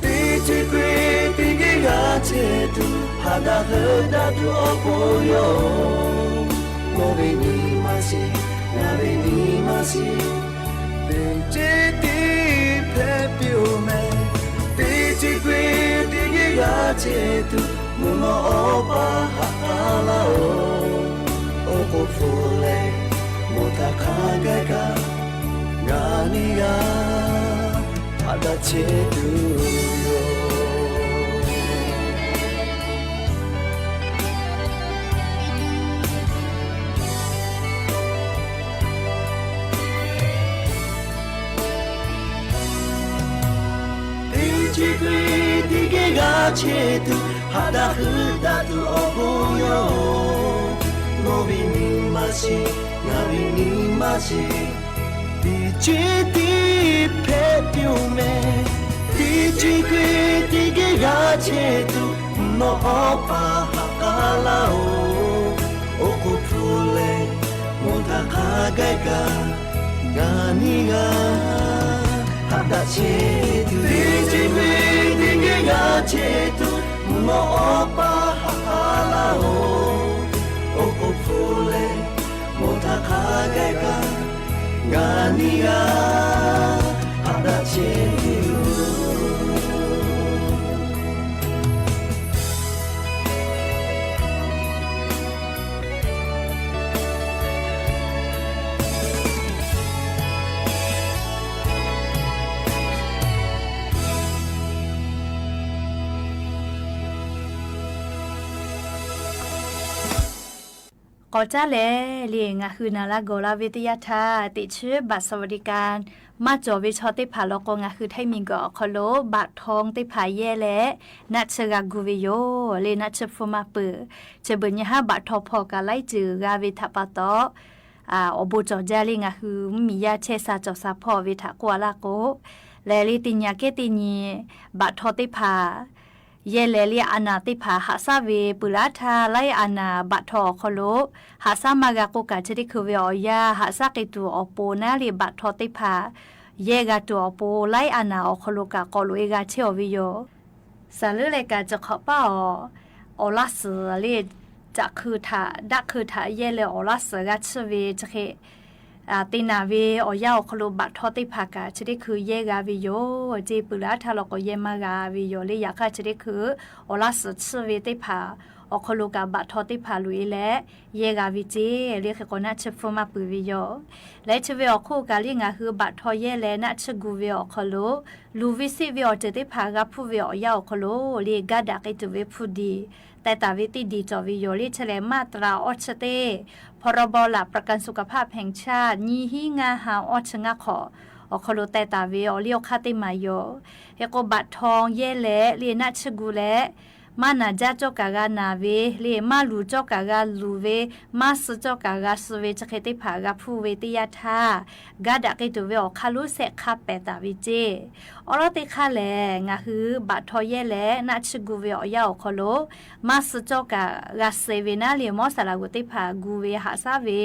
Teˇ ceuˬ keu-eˬ teˇ geh g'a chehˇ tuˬ, haꞈ daꞈ heuˆ daꞈ tuˬ awˬ pon yoˬ. Nawˬ ve nyi ma sheˍ, ngaˬ ve nyi ma sheˍ, teˇ ceuˬ tiˉ hpehꞈ piˇ-oˬ mehˍ. Teˇ ceuˬ keu-eˬ teˇ geh g'a chehˇ tuˬ, mvuhˇ naw awˬ pa haꞈ k'aˉ laˇ-oˬ. Oˇ k'oˍ pfuhˇ leh mawˬ htaꞈ hk'a gaˇ kaꞈ, ngaˬ nyi g'a haꞈ daꞈ chehˇ tuˬ yoˬ. Teˇ ceuˬ keu-eˬ teˇ geh g'a chehˇ tuˬ, haꞈ daꞈ heuˆ daꞈ tuˬ awˬ pon yoˬ. Nawˬ ve nyi ma sheˍ, ngaˬ ve nyi ma sheˍ, teˇ ceuˬ tiˉ hpehꞈ piˇ-oˬ mehˍ. Teˇ ceuˬ keu-eˬ teˇ geh g'a chehˇ tuˬ, mvuhˇ naw awˬ pa haꞈ k'aˉ laˇ-oˬ. Oˇ k'oˍ pfuhˇ leh mawˬ htaꞈ hk'a gaˇ kaꞈ, ngaˬ nyi g'a haꞈ daꞈ chehˇ tuˬ. Teˇ ceuˬ keu-eˬ teˇ geh g'a chehˇ tuˬ, mvuhˇ naw awˬ pa haꞈ k'aˉ laˇ-oˬ. Oˇ k'oˍ pfuhˇ leh mawˬ htaꞈ hk'a gaˇ kaꞈ, ngaˬ nyi g'a haꞈ daꞈ chehˇ ve yoˬ. K'awꞈ caˉ leh le, ngaˬ hui naˬ la gawˬ la ve teˇ yanˇ htaˇ, teꞈ chiˉ บัตรสวัสดิการ maˇ cawˬ ve chaw teˇ hpaˍ law k'o, ngaˬ hui htaiˇ miˬ guiˬ awˬ hk'aw lo บัตรทอง teˇ hpaˍ yehˇ leh naˆ tsuhˇ g'a gu ve yoˬ. Le naˆ tsuhˇ hpu maˇ peuˬ. Chi beuꞈ nyi haˉ บัตรทอง hpawˇ kaꞈ laiˉ ceuˬ g'a ve htaꞈ pa taw, awˬ bon cawˬ jaˇ le. Ngaˬ hui mvuhˇmiˬ yaˇ chehˇ sha cawˬ sha hpawˇ ve htaꞈ k'oˆ a laˇ k'o, lehˬ le teˇ nyi kehˉ teˇ nyi บัตรทอง teˇ hpaˍ yehˇ leh le a naˍ teˇ hpaˍ haꞈ shaˉ ve peuˬ laˇ htaˇ, laiˉ a naˍ บัตรทอง awˬ hk'aw lo haꞈ shaˉ maˇ g'a k'oˆ kaꞈ, chi teˇ hkui ve awˬ yanˇ haꞈ shaˉ k'ai tuˬ awˬ pon naˉ le บัตรทอง teˇ hpaˍ yehˇ g'a tuˬ awˬ pon laiˉ a naˍ awˬ hk'aw lo kaꞈ k'awꞈ loꞈ e g'a chehˇ-oˬ ve yoˬ. Saˍ leuˉ leh kaꞈ chi hk'awꞈ paˇ awˬ, awˬ laˇ suhˍ le caꞈ hkui htaꞈ daˆ hkui htaꞈ yehˇ leh awˬ laˇ suhˍ g'a tsuhˇ ve chi hk'e te naˍ ve awˬ yanˇ awˬ hk'aw lo บัตรทอง teˇ hpaˍ kaꞈ chi teˇ hkui yehˇ g'a ve yoˬ. Ceˇ peuˬ laˇ htaˇ law k'o yehˇ maˇ g'a ve yoˬ le. Yaꞈ hk'aˇ chi teˇ hkui awˬ laˇ suhˍ tsuhˇ ve teˇ hpaˍ awˬ hk'aw lo kaꞈ บัตรทอง teˇ hpaˍ loꞈ e leh yehˇ g'a ve ceˇ le. Hk'e k'o naˆ tsuhˇ hpu maˇ peuˬ ve yoˬ. Leh chi ve awˬ hk'oˆ kaꞈ le ngaˬ hui บัตรทอง yehˇ leh naˆ tsuhˇ gu ve awˬ hk'aw lo, luˬ ve seˆ ve awˬ ceuˬ teˇ hpaˍ g'a hpuˇ ve awˬ yanˇ awˬ hk'aw lo le, gaˇ daꞈ k'ai tuˬ ve hpu diˍ teh taˍ ve teˇ diˍ cawˬ ve yoˬ le. Chi lehˬ มาตรา awˇ chi teˇ, พรบ หลักประกันสุขภาพแห่งชาติ nyiˇ hinˉ ngaˇ ha awˇ chi ngaˇ hk'awꞈ awˬ hk'aw lo teh taˍ ve awˬ liˇ awˬ hk'aˇ teˇ maˬ yoˬ. Hk'e k'o บัตรทอง yehˇ leh le naˆ tsuhˇ gu leh, maˇ naˍ jaˇ cawˇ kaꞈ g'a naˍ ve le, maˇ luˬ cawˇ kaꞈ g'a luˬ ve, maˇ suh cawˇ kaꞈ g'a suh ve chi hk'e teˇ hpaˍ g'a hpuˇ ve teˇ yanˇ htaˇ, gaˇ daꞈ k'ai tuˬ ve awˬ hk'aˇ lonˉ sehˆ hk'aˇ pehˬ taˍ ve ceˇ. Awˉ lawˉ teˇ hk'aˇ lehˬ, ngaˬ hui บัตรทอง yehˇ leh naˆ tsuhˇ gu ve awˬ yanˇ awˬ hk'aw lo, maˇ suh cawˇ kaꞈ g'a suh ve naˉ le mawˇ saˍ laꞈ g'oˍ teˇ hpaˍ gu ve haꞈ shaˉ ve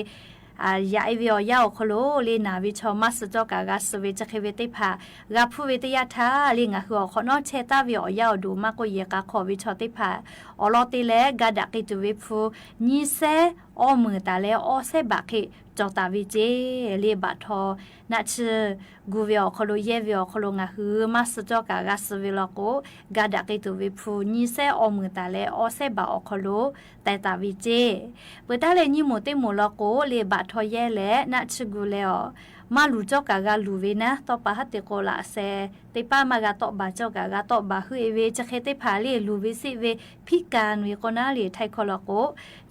yaꞈ e ve awˬ yanˇ awˬ hk'aw lo le naˍ ve chaw maˇ suh cawˇ kaꞈ g'a suh ve chi hk'e ve teˇ hpaˍ g'a hpuˇ ve teˇ yanˇ htaˇ le ngaˬ hui awˬ hk'awꞈ nawˉ chehˇ taˍ ve awˬ yanˇ awˬ duˬ maˇ k'oˆ yehˬ k'a hk'awꞈ ve chaw teˇ hpaˍ awˉ lawˉ te leh gaˇ daꞈ k'ai tuˬ ve hpu nyiˇ sehˉ awˇ meunˍ taˍ leh awˇ sehˉ baꞈ hk'e cawˬ taˍ ve ceˇ le บัตรทอง naˆ tsuhˇ gu ve awˬ hk'aw lo yehˇ ve awˬ hk'aw lo ngaˬ hui maˇ suh cawˇ kaꞈ g'a suh ve law k'o, gaˇ daꞈ k'ai tuˬ ve hpu nyiˇ sehˉ awˇ meunˍ taˍ leh awˇ sehˉ baꞈ awˬ hk'aw lo teh taˍ ve ceˇ. Peuˬ taˉ leh nyiˇ moˍ teˇ moˍ law k'o le บัตรทอง yehˇ leh naˆ tsuhˇ gu leh awˬ, maˇ luˬ cawˇ kaꞈ g'a luˬ ve naˉ tawˇ pa haˉ te k'o laꞈ sheh teˇ paˇ maˇ g'a tawˆ baˬ cawˇ kaꞈ g'a tawˆ baˬ heuˆ e ve chi hk'e teˇ hpaˍ le luˬ ve seˆ ve พิการ ve k'o naˉ le htaiˇ hkawˇ law k'o,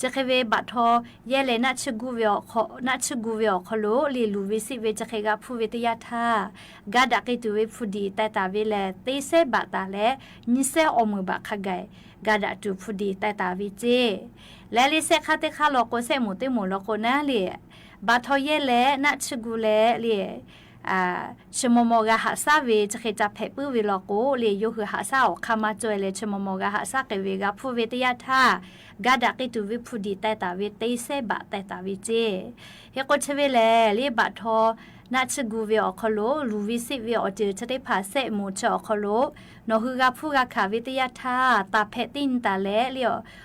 chi hk'e ve บัตรทอง yehˇ leh naˆ tsuhˇ gu ve awˬ hk'aw, naˆ tsuhˇ gu ve awˬ hk'aw lo le luˬ ve seˆ ve chi hk'e g'a hpuˇ ve teˇ yanˇ htaˇ, gaˇ daꞈ k'ai tuˬ ve hpu diˍ teh taˍ ve lehˬ, teˇ sehˉ baꞈ taˍ leh nyiˇ sehˉ awˇ meunˍ baꞈ hk'a gaˬ gaˇ daꞈ tuˬ hpu diˍ teh taˍ ve ceˇ. Leh le sehˆ hk'aˇ teˇ hk'aˇ law k'o, sehˆ moˍ teˇ moˍ law k'o naˉ le บัตรทอง yehˇ leh naˆ tsuhˇ gu leh le chi maw maw g'a haꞈ shaˉ ve chi hk'e ca hpehꞈ puiˉ ve law k'o le, yawˇ hui haꞈ shaˉ awˬ hk'aˇ maˇ cawˬ leh chi maw maw g'a haꞈ shaˉ k'ai ve g'a hpfuhˇ ve teˇ yanˇ htaˇ, gaˇ daꞈ k'ai tuˬ ve hpu diˍ teh taˍ ve teˇ sehˉ baꞈ teh taˍ ve ceˇ. Hk'e k'o chi ve lehˬ le, baꞈ htaw naˆ tsuhˇ gu ve awˬ hk'aw lo luˬ ve seˆ ve awˬ ceuˬ chi teˇ hpaˍ sehˆ moˍ chi awˬ hk'aw lo nawˬ hui g'a hpfuhˇ g'a hkanˍ ve teˇ yanˇ htaˇ, taˍ hpehꞈ teˇ nyi taˍ leh le,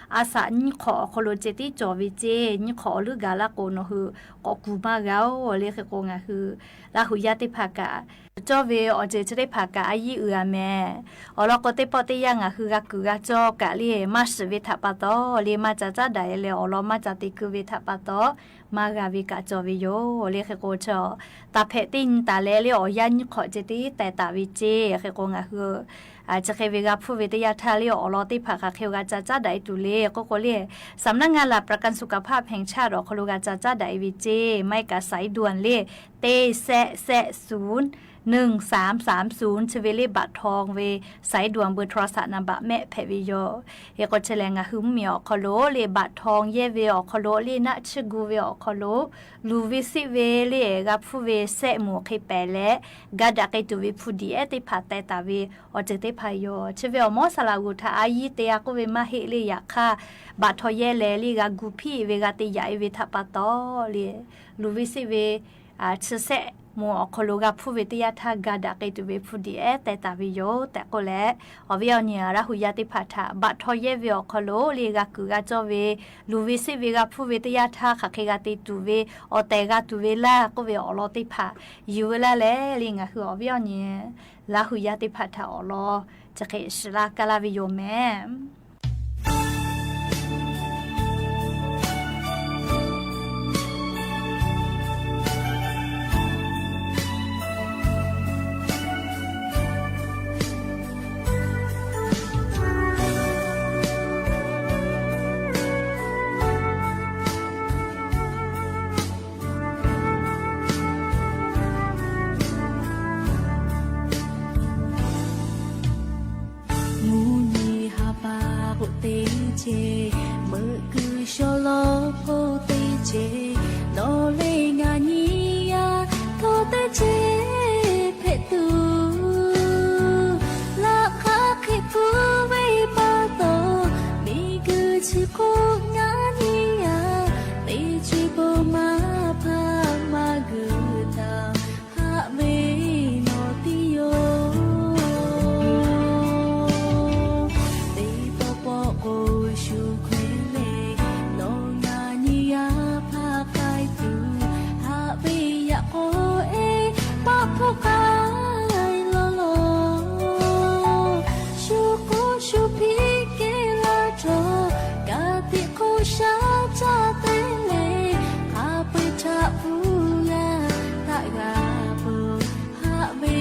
a shaꞈ nyiˇ hk'awꞈ awˬ hk'aw lo ceh tiˉ cawˬ ve ceˇ. Nyiˇ hk'awꞈ awˬ leuˉ gaˬ laˇ k'o nawˬ hui k'awꞈ kuˬ maˇ g'a-oˬ le. Hk'e k'o ngaˬ hui Laˇ huˍ yaˇ teˇ hpaˍ kaꞈ cawˇ ve awˬ ceuˬ chi teˇ hpaˍ kaꞈ a yiˇ uiˍ a mehˍ. Awˬ lawn k'o teˇ pawˆ teˇ yanˇ ngaˬ hui g'a kuiˬ g'a cawˇ kaꞈ le, maˇ shiˍ ve htaꞈ pa taw le, maˇ ca caˉ daꞈ e leh awˬ lawn maˇ ca te keu ve htaꞈ pa taw, maˇ g'a ve kaꞈ cawˬ ve yoˬ le. Hk'e k'o chi taˍ hpehꞈ teˇ nyi taˍ leh le, awˬ yanˇ nyiˇ hk'awꞈ ceh tiˉ teh taˍ ve ceˇ. Hk'e k'o ngaˬ hui chi hk'e ve g'a hpfuhˇ ve teˇ yanˇ htaˇ le, awˬ lawn teˇ hpaˍ hk'aˬ hk'e g'a ca caˉ daꞈ e tuˬ le k'oˆ k'o le, สำนักงานหลักประกันสุขภาพแห่งชาติ awˬ hk'aw lo g'a ca caˉ daꞈ e ve ceˇ. Maˇ heˆ kaꞈ สายด่วน le, teˇ sehˆ sehˆ ศูนย์ หนึ่งสามสามศูนย์ chi ve le baꞈ htaw ve สายด่วน เบอร์โทรศัพท์ naˍ baꞈ mehˆ hpehꞈ ve yoˬ. Hk'e k'o chi lehˬ ngaˬ hui mvuhˇmiˬ awˬ hk'aw lo le baꞈ htaw yehˇ ve awˬ hk'aw lo le naˆ tsuhˇ gu ve awˬ hk'aw lo luˬ ve seˆ ve le g'a hpfuhˇ ve sehˆ moˍ hk'e pehˍ leh, gaˇ daꞈ k'ai tuˬ ve hpu diˍ ehˉ teˇ hpaˍ teh taˍ ve awˬ ceuˬ teˇ hpaˍ yoˬ. Chi ve awˬ mawˉ saˍ laꞈ g'uˬ htaꞈ a yiˇ te a k'oˆ ve maˇ heˆ le. Yaꞈ hk'aˇ, baꞈ htaw yehˇ leh le g'a gu hpiˇ ve g'a te yaꞈ e ve htaꞈ pa taw le, luˬ ve seˆ ve chi sehˆ moˍ awˬ hk'aw lo g'a hpfuhˇ ve teˇ yanˇ htaˇ gaˇ daꞈ k'ai tuˬ ve hpu diˍ ehˉ teh taˍ ve yoˬ tehꞈ k'oˆ leh, awˬ viˉ awˬ nyi Laˇ huˍ yaˇ teˇ hpaˍ htaꞈ baꞈ htaw yehˇ ve awˬ hk'aw lo le g'a kuiˬ g'a cawˇ ve, luˬ ve seˆ ve g'a hpfuhˇ ve teˇ yanˇ htaˇ hk'aˬ hk'e g'a te tuˬ ve, awˬ tehˬ g'a tuˬ ve laˇ k'oˆ ve awˬ lawn teˇ hpaˍ yuˬ ve laˇ leh le, ngaˬ hui awˬ viˉ awˬ nyi Laˇ huˍ yaˇ teˇ hpaˍ htaꞈ awˬ lawn chi hk'e shiˍ laˇ kaˇ laˇ ve yoˬ mehˍ. Mvuhˇ nyi ha pa k'oˆ teˇ ceuˬ, meuꞈ kuiˬ shaw law k'oˆ teˇ ceuˬ, nawˬ leh ngaˬ nyi yaˇ htawˇ teˇ ceuˬ hpehꞈ tuˬ, laꞈ hk'aˇ hk'e kuˬ ve pa taw, miˬ guiˬ chi hk'oˆ ngaˬ nyi yaˇ teˇ ceuˬ bon maˇ hpaˇ maˇ guiˬ htaꞈ haꞈ ve nawˬ tiˉ yoˬ. Teˇ pawˆ pawˆ k'o shu hk'e leh, nawˬ ngaˬ nyi yaˇ hpaˇ k'ai tuˬ, haꞈ ve yaꞈ k'aw e paˆ hpawˇ k'ai law law, shu k'oˆ shu hpiˇ kehˬ laˇ htawˇ, ka tiꞈ hk'oˆ shaˉ caˇ te leh, hk'a peu-eˬ htaꞈ hpu g'a htaꞈ g'a peuˬ haꞈ ve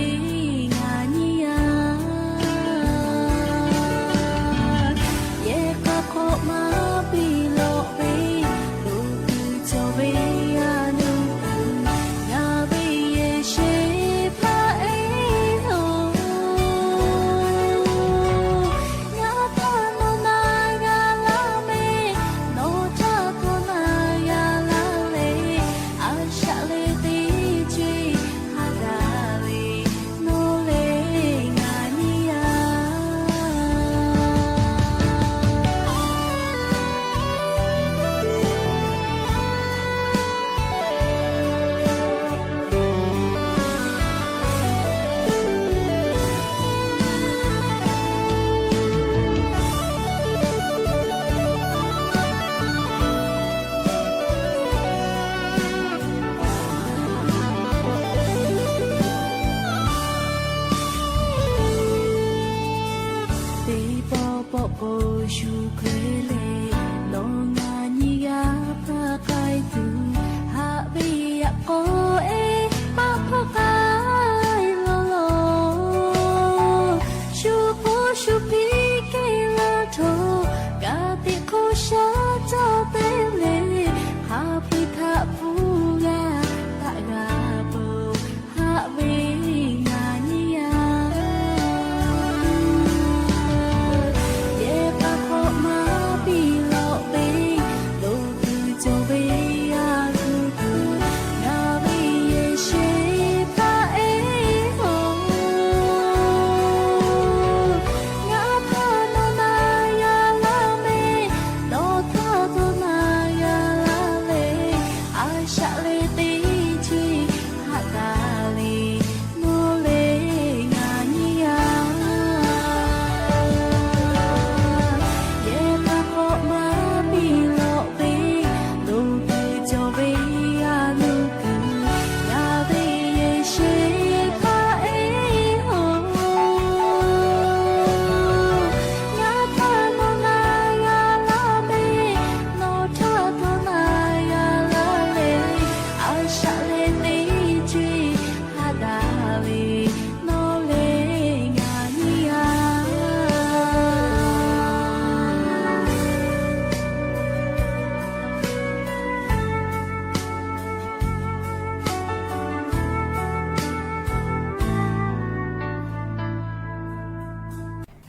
ngaˬ nyi yaˇ. Yehˬ k'a hk'awꞈ maˇ piˇ lawꞈ ve, loꞈ kuiˬ cawˬ ve a nuˇ kuiˬ, ngaˬ ve yehˬ sheˍ hpaˇ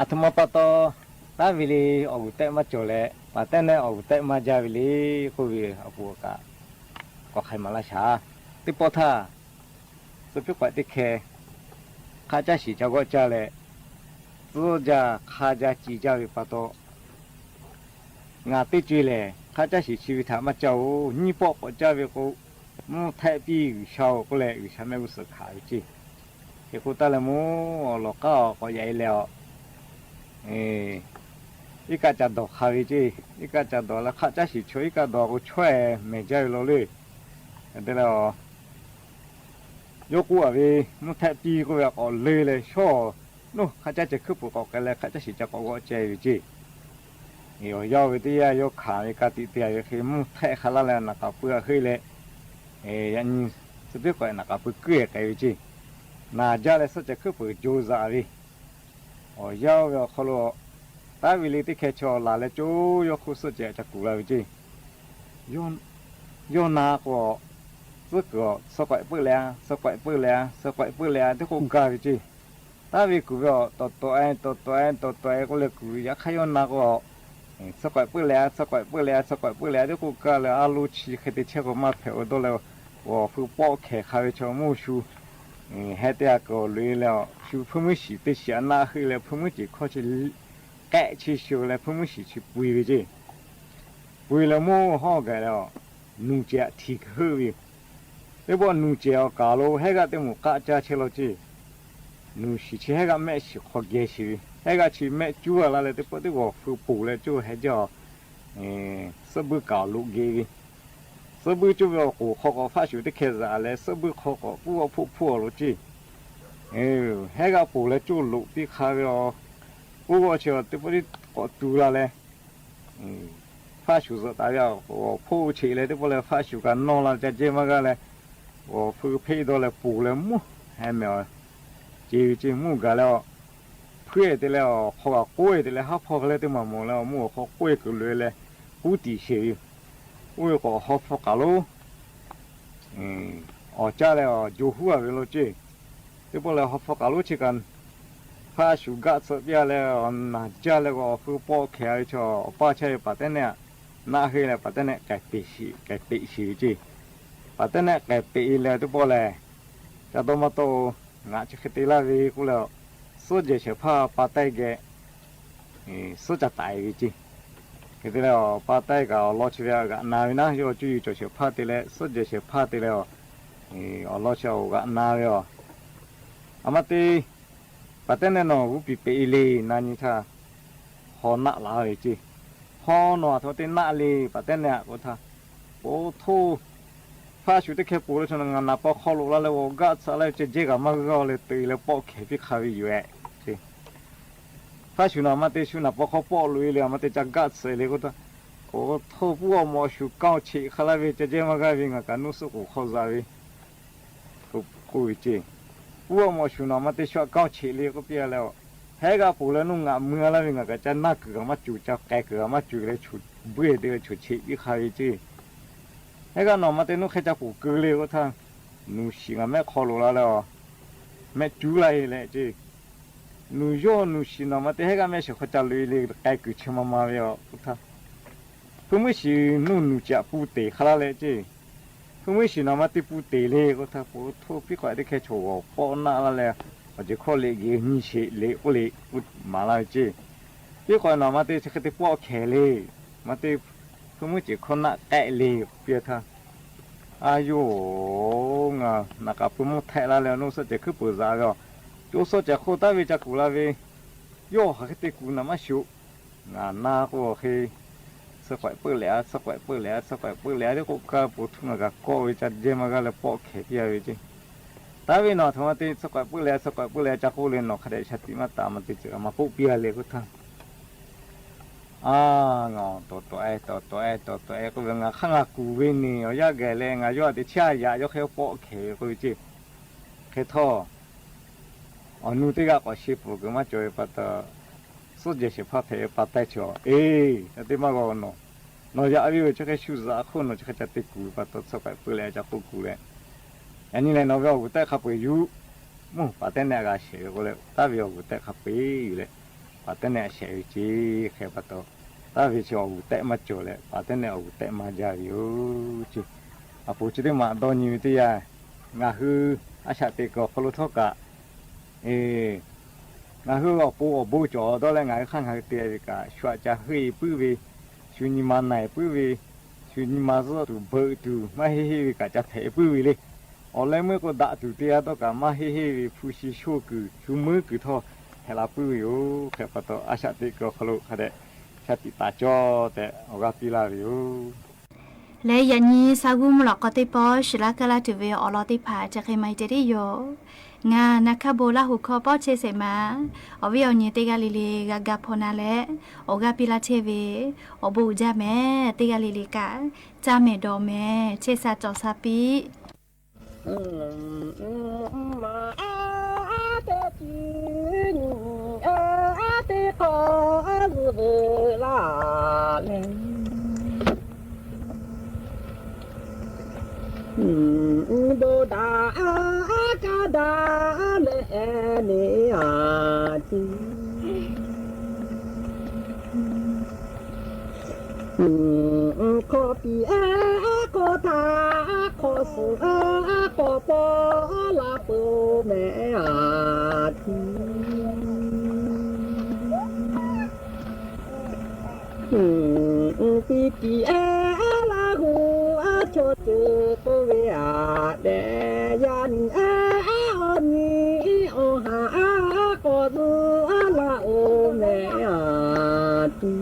Aˬ htoꞈ ma pa taw, taˉ ve le awˬ g'uˬ tehˆ maˇ cawˬ leh, paˍ tehˉ nehˆ awˬ g'uˬ tehˆ maˇ jaˇ ve le k'oˆ ve awˬ pon kaꞈ, k'awꞈ hk'ai maˍ laˇ shaˍ. Teˇ pawˆ htaˇ, suh piˉ k'awehꞈ teˇ hkeh hk'aˆ caˇ shiˍ ca g'awˆ caˇ leh, tcuhˇ jaˇ hk'a jaˇ ci jaˇ ve pa taw, ngaˬ teˇ co e lehˬ hk'aˆ caˇ shiˍ chi ve htaꞈ maˇ caˇ-oˬ. Nyiˇ pawˆ k'awꞈ caˇ ve k'o, mvuhˇ htehˆ piˇ G'uiˬsha-oˬ k'oˆ leh, G'uiˬsha mehˆ g'uˇ suhˍ hkanˍ ve ceˇ. Hk'e k'o taˇ leh mvuhˇ awˬ lawˬ k'aˉ awˬ k'awꞈ yaꞈ e leh awˬ, iˉ kaˆ ca dawˬ hk'a ve ceˇ. Iˉ kaˆ ca dawˬ leh hk'aˆ caˇ shiˍ chaw iˉ kaˆ dawˬ k'o chawehˇ mehˬ jaˇ ve law le. Te leh awˬ, yawˇ k'oˆ a ve, mvuhˇ htehˆ piˇ k'oˆ ve k'awꞈ leu leh shawˉ, nawˬ hk'aˆ caˇ ceh hkuiˉ peuˬ k'awꞈ k'ai leh hk'aˆ caˇ shiˍ ca k'awꞈ g'awˆ ceh ve ceˇ. Awˬ yanˇ oˇ ve teˇ yanˇ yawˇ hkanˍ ve ka tiꞈ te a ve hk'e mvuhˇ htehˆ hk'a laˇ leh naˍ k'aˍ pui a heuˆ leh, yaꞈ nyi suh piˉ k'awehꞈ naˍ k'aˍ pui kuiˉ k'ai ve ceˇ. Naˍ jaˇ leh suhˆ ceh hkuiˉ peuˬ jo zaꞈ ve, awˬ yanˇ oˇ ve awˬ hk'aw lo, taˉ ve le teˇ hkeh chaw laˬ leh co yawˇ hk'oˆ suhˆ ceh ca kuˬ la ve ceˇ. Yawˇ na k'o, tcuhˉ kuiˬ awˬ suh k'awehꞈ peuˆ leh a, suh k'awehꞈ peuˆ leh a, suh k'awehꞈ peuˆ leh a teˇ k'oˆ gaˇ ve ceˇ. Taˉ ve kuˬ ve awˬ tawˍ tawˍ e, tawˍ tawˍ e, tawˍ tawˍ e k'oˆ leh kuˬ ve, yaꞈ hk'aˇ yawˇ na k'o, suh k'awehꞈ peuˆ leh a, suh k'awehꞈ peuˆ leh a, suh k'awehꞈ peuˆ leh a teˇ k'oˆ gaˇ leh, a lo chi hk'e te chehˇ k'o maˇ hpehꞈ-oˬ dawˇ leh, awˬ hpu pawˆ hkehˍ hk'a ve chaw mawˇ shu heh te a kuiˬ awˬ loꞈ e leh, shu hpuiˇ mvuhˇ shiˍ teˇ shiˍ a naˆ heuˆ leh hpuiˇ mvuhˇ ceˬ hkawˇ chi k'ehˆ chi shu leh hpuiˇ mvuhˇ shiˍ chi pui ve ceˇ. Pui leh mawˇ hawˇ gaˬ leh awˬ, nuˬ cehˬ aꞈ htiˍ heuˆ ve yoˬ. Teˇ pawˆ nuˬ cehˬ awˬ kaˍ lo hehˉ g'aˆ teˇ moˍ k'aˆ caˇ chehˇ law ceˇ. Nuˬ shiˍ chi hehˉ g'aˆ mehˆ shiˍ hk'aw geh shiˍ ve, hehˉ g'aˆ chi mehˆ cuˉ a laˇ leh teˇ pawˆ teˇ g'awˬ feu poˬ leh coˇ heh jaˇ awˬ, suhˆ buiˇ kaˍ awˬ loꞈ geh ve, suhˆ buiˇ coˇ ve awˬ k'oˍ hk'aw k'awꞈ faˆ shuˍ teˇ hkeh zaꞈ leh suhˆ buiˇ hk'aw k'awꞈ puˉ g'awˆ hpoˆ hpoˆ awˬ lo ceˇ. Hehˉ g'aˆ poˬ leh coˇ loꞈ piˇ hk'a ve awˬ, puˉ g'awˆ chi teˇ pawˆ teˇ k'awꞈ tu la leh, faˆ shuˍ zuhꞈ taˍ ve awˬ hpoˆ cheꞈ leh teˇ pawˆ leh faˆ shuˍ kaꞈ nawˇ la ca jehˇ maˇ g'aˇ leh, awˬ feu hpeˆ dawˇ leh poˬ leh mvuhˇ heh meh awˬ, ce ve ceˇ. Mvuhˇ gaˬ leh awˬ, hpuiˇ e te leh awˬ hk'aw kaꞈ k'oˆ e te leh haˉ hpawˇ hk'e leh teˇ maˬ mawˬ leh awˬ mvuhˇ awˬ hk'aw k'oˆ e kuiˬ loꞈ e leh, k'uˉ tiꞈ sheˍ ve yoˬ. Oˇ ve k'o haw hpawˇ kaˬ lonˉ awˬ caˇ leh awˬ jo huˉ a ve lo ceˇ. Teˇ pawˆ leh haw hpawˇ kaˬ lonˉ chi kaꞈ, faˆ shuˍ gaˆ tsuhꞈ piˇ a leh awˬ naˬ jaˇ leh k'o awˬ feu pawˆ hkehˍ a ve chaw awˬ paˇ chehˇ ve paˍ tehˉ nehˆ naˆ heuˆ leh paˍ tehˉ nehˆ k'ehˬ peꞈ sheˍ ve ceˇ. Paˍ tehˉ nehˆ k'ehˬ peꞈ e leh teˇ pawˆ lehˬ, ca dawˇ maˇ tawˆ-o, ngaˬ chi hk'e te laˇ ve k'oˆ leh, suhˉ jehˬ shehˍ hpaˇ pa taiˇ geh suhˉ ca taˍ e ve ceˇ. Hk'e te leh awˬ pa taiˇ kaꞈ awˬ lawn chi ve g'aꞈ na ve naˉ, yawˇ cuˇ yiˍ cawˬ shehˍ hpaˇ te leh suhˉ jehˬ shehˍ hpaˇ te leh awˬ, awˬ lawn chi awˬ g'aꞈ na ve awˬ, a ma te, paˍ tehˉ nehˆ nawˬ g'uˇ piˍ peꞈ e le na nyi htaˇ, haw naˆ la ve ceˇ. Haw nawˬ aˬ htoꞈ ma te naˆ le paˍ tehˉ nehˆ a k'oˆ htaˇ, oˇ htoˇ, faˆ shuˍ teˇ hkeh poˬ leh chaw ngaˬ naˍ paw hk'aw loꞈ la leh awˬ gaˆ tsuhꞈ la ve ceh jehˇ kaꞈ maˇ g'aˇ leh te leh pawˆ hkehˍ piˇ hk'a ve yoˬ eh ceˇ. Faˆ shuˍ nawˬ aˬ ma te shu naˍ paw hk'aw pawˆ loꞈ e le aˬ ma te ca gaˆ tsuhꞈ e le k'oˆ htaˇ, oˇ htoˇ puˉ awˬ mawꞈ shuˍ kanˇ cheꞈ hk'a laˇ ve ceh jehˇ maˇ g'aˇ ve ngaˬ kaꞈ nuˇ suhˆ k'oˍ hk'aw za ve k'oˆ ve ceˇ. Puˉ awˬ mawꞈ shuˍ nawˬ aˬ ma te shu aꞈ kanˇ cheꞈ le k'oˆ piˇ a leh, hehˉ g'aˆ poˬ leh nuˇ ngaꞈ mui a laˇ ve ngaˬ kaꞈ ca naˇ kuiˬ kaꞈ maˇ cuˬ, ca k'ai kuiˬ kaꞈ maˇ cuˬ leh, beuˇ e te leh choˬ cheꞈ piˇ hk'a ve ceˇ. Hehˉ g'aˆ nawˬ aˬ ma te nuˇ hk'e ca poˬ keu le k'oˆ htaˇ, nuˬ shiˍ ngaˬ mehˆ hk'aw loꞈ la leh, mehˆ cuˉ laˇ e leh ceˇ. Nuˬ yawˇ nuˬ shiˍ nawˬ aˬ ma te hehˉ g'aˆ mehˆ shiˍ hk'aw ca loꞈ e le k'ai kuiˬ chi ma ma ve a k'oˆ htaˇ, puiˇ mvuhˇ shiˍ nuˇ nuˬ cehˬ aꞈ pu teˍ hk'a laˇ leh ceˇ. Puiˇ mvuhˇ shiˍ nawˬ aˬ ma te pu teˍ le k'oˆ htaˇ, po htoˇ piˉ k'awehꞈ teˇ hkeh chaw g'awˬ pawˆ naˆ laˇ leh, awˬ ceuˬ hkawˇ liꞈ geh nyi sheˍ le k'oˆ le k'oˆ maˍ laˇ ve ceˇ. Piˉ k'awehꞈ nawˬ aˬ ma te chi hk'e te pawˆ hkehˍ le, aˬ ma te puiˇ mvuhˇ ceˬ hkawˇ naˆ k'ehˆ le k'oˆ piˇ htaˇ, a yoˬ, ngaˬ naˍ k'aˍ pui mvuhˇ htehˆ la leh awˬ nuˇ suhˆ cehˬ hkuiˉ peuˬ zaꞈ ve a, co suhˆ cehˬ hk'oˆ taˉ ve ca kuˬ la ve, yawˇ hk'aˬ hk'e te kuˬ naˍ maˇ shiˍ-oˬ. Ngaˬ na k'o hk'e, suhˆ k'awehꞈ peuˆ leh a, suhˆ k'awehꞈ peuˆ leh a, suhˆ k'awehꞈ peuˆ leh a teˇ k'oˆ kaˇ po htuˇ ngaˬ kaꞈ kawˆ ve ca jehˇ maˇ g'aˇ leh pawˆ hkehˍ piˇ a ve ceˇ. Taˉ ve nawˬ aˬ htoꞈ ma te suhˆ k'awehꞈ peuˆ leh a, suhˆ k'awehꞈ peuˆ leh a ca k'oˆ le nawˬ hk'a dehꞈ sha tiꞈ maˇ taˍ ma te ceuˬ a ma k'oˆ piˇ a le k'oˆ htaˇ, a, ngaˬ tawˍ tawˍ e, tawˍ tawˍ e, tawˍ tawˍ e k'oˆ ve ngaˬ hk'aˇ ngaˬ kuˬ ve neˬ awˬ yanˇ geh leh ngaˬ yawˇ a te chiˇ a yaꞈ yawˇ hk'e pawˆ hkehˍ ve k'oˆ ve ceˇ. Hk'e htawˇ, awˬ nu teˇ g'aˇ k'awꞈ sheˍ peuˬ kuiˬ maˇ cawˬ ve pa taw, suhˉ jehˬ shehˍ hpaˇ hpehꞈ ve pa taiˇ chi awˬ, eˬ, a teˇ maˇ g'a nawˬ, nawˬ yaꞈ ve yoˬ chi hk'e shu zaꞈ hk'oˆ nawˬ chi hk'e ca te kuˬ ve pa taw suhˆ k'awehꞈ peuˆ leh a ca k'oˆ kuˬ leh, yaꞈ nyi leh nawˬ ve awˬ g'uˬ tehˆ hk'a peu-eˬ yuˬ, mvuhˇ paˍ tehˉ nehˆ g'a shehˍ ve k'o leh taˉ ve awˬ g'uˬ tehˆ hk'a peu-eˬ yuˬ leh, paˍ tehˉ nehˆ a shehˍ ve ce. Hk'e pa taw, taˇ ve chi awˬ g'uˬ tehˆ maˇ cawˬ leh, paˍ tehˉ nehˆ awˬ g'uˬ tehˆ maˇ jaˇ ve yoˬ ce. Aˬ poˍ chi teˇ maˬ dawˇ nyi ve teˇ yanˇ, ngaˬ hui a shaꞈ teꞈ kuiˬ awˬ hk'aw lo htawˇ kaꞈ, ngaˬ hui awˬ pon awˬ bon cawˬ dawˇ leh ngaˬ hui hk'aˇ ngaˬ hui te ve kaꞈ, shu aꞈ ca heuˆ e puiˉ ve, shu nyi ma na e puiˉ ve, shu nyi ma zuhˆ tuˬ beuꞈ tuˬ maˇ heˆ heˆ ve kaꞈ ca hpehꞈ e puiˉ ve le. Awˬ leh meuˇ k'o daꞈ tuˬ te g'a dawˇ kaꞈ maˇ heˆ heˆ ve, hpu shi sho kuiˬ shu meuˉ kuiˬ htawˇ hpehꞈ la puiˉ ve yoˬ. Hk'e pa taw, a shaꞈ teꞈ kuiˬ awˬ hk'aw lo hk'a dehꞈ shaˍ tiꞈ taˍ cawˇ tehꞈ awˬ g'aˇ piˇ laˇ ve yoˬ. Leh yaꞈ nyi sa g'uˇ mvuhˇ lawꞈ k'aw teˇ pawˆ shiˍ laˇ kaˇ laˇ tuˬ ve awˬ lawn teˇ hpaˍ chi hk'e maˇ heˆ te le yoˬ. Ngaˬ na hkaˇ bon Laˇ huˍ hkawˇ pawˆ chehˇ shehˍ ma, awˬ viˉ awˬ nyi teˇ g'aˇ le le g'a ga hpaw na leh, awˬ g'aˇ piˇ laˇ chehˇ ve, awˬ bon uiˍ jaˇ mehˍ. Teˇ g'aˇ le le kaꞈ caˇ mehˍ dawˬ mehˍ, chehˇ sha cawˬ sha piˇ. Teˇ hk'awꞈ zuhˆ veuꞈ laˇ leh, bon daꞈ kaˇ daꞈ leh neˇ a tiˉ, hk'awꞈ piˇ a hk'awꞈ htaꞈ hk'awꞈ suhˍ a hk'awꞈ pawˆ laˇ peuˬ mehˍ a tiˉ. Tiˇ tiˇ a Laˇ huˍ a chaw ceuˬ k'oˆ ve aꞈ dehꞈ, yaˇ nyi a awˬ nyi awˬ haˍ a k'awꞈ zuhˆ a laˇ oˬ mehˍ a tiˉ.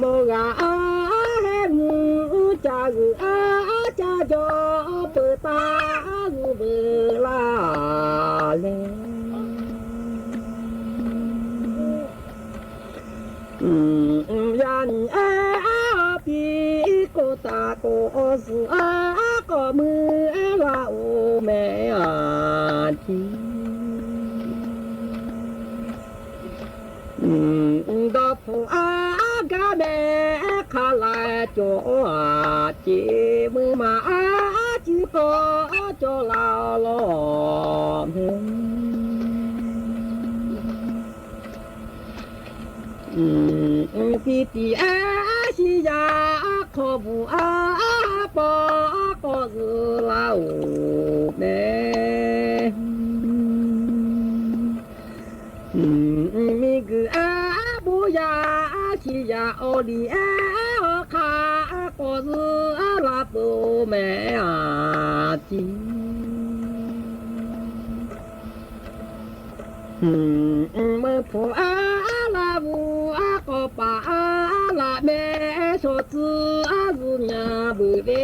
Mawˇ g'a a heh mvuh ca g'uiˬ a ca jaw peuˬ taˍ zuhˆ veuꞈ laˇ leh, yaˇ nyi a piˇ k'oˆ taˍ k'o, awˬ suhˍ a k'awꞈ mui laˇ oˬ mehˍ a tiˉ. Dawˇ hpfuhˆ a gaˇ mehˍ hk'a la cawˬ a ceˬ, mui ma a ciˉ k'awꞈ cawˬ la lawˬ mehˍ. Tiˇ tiˇ a shiˍ yaˇ hk'aw bvuhꞈ a paw k'awꞈ zuhˆ laˇ oˬ mehˍ. Miˬ guiˬ a bon yaˇ a shiˍ yaˇ awˬ liˬ a awˬ hk'aˇ k'awꞈ zuhˆ a laˇ peuˬ mehˍ a tiˉ. Meuˇ hpfuhˆ a Laˇ huˍ a k'awꞈ paˍ a laꞈ mehˍ shawˍ tcuh a zuhˆ nyaˇ beuꞈ ve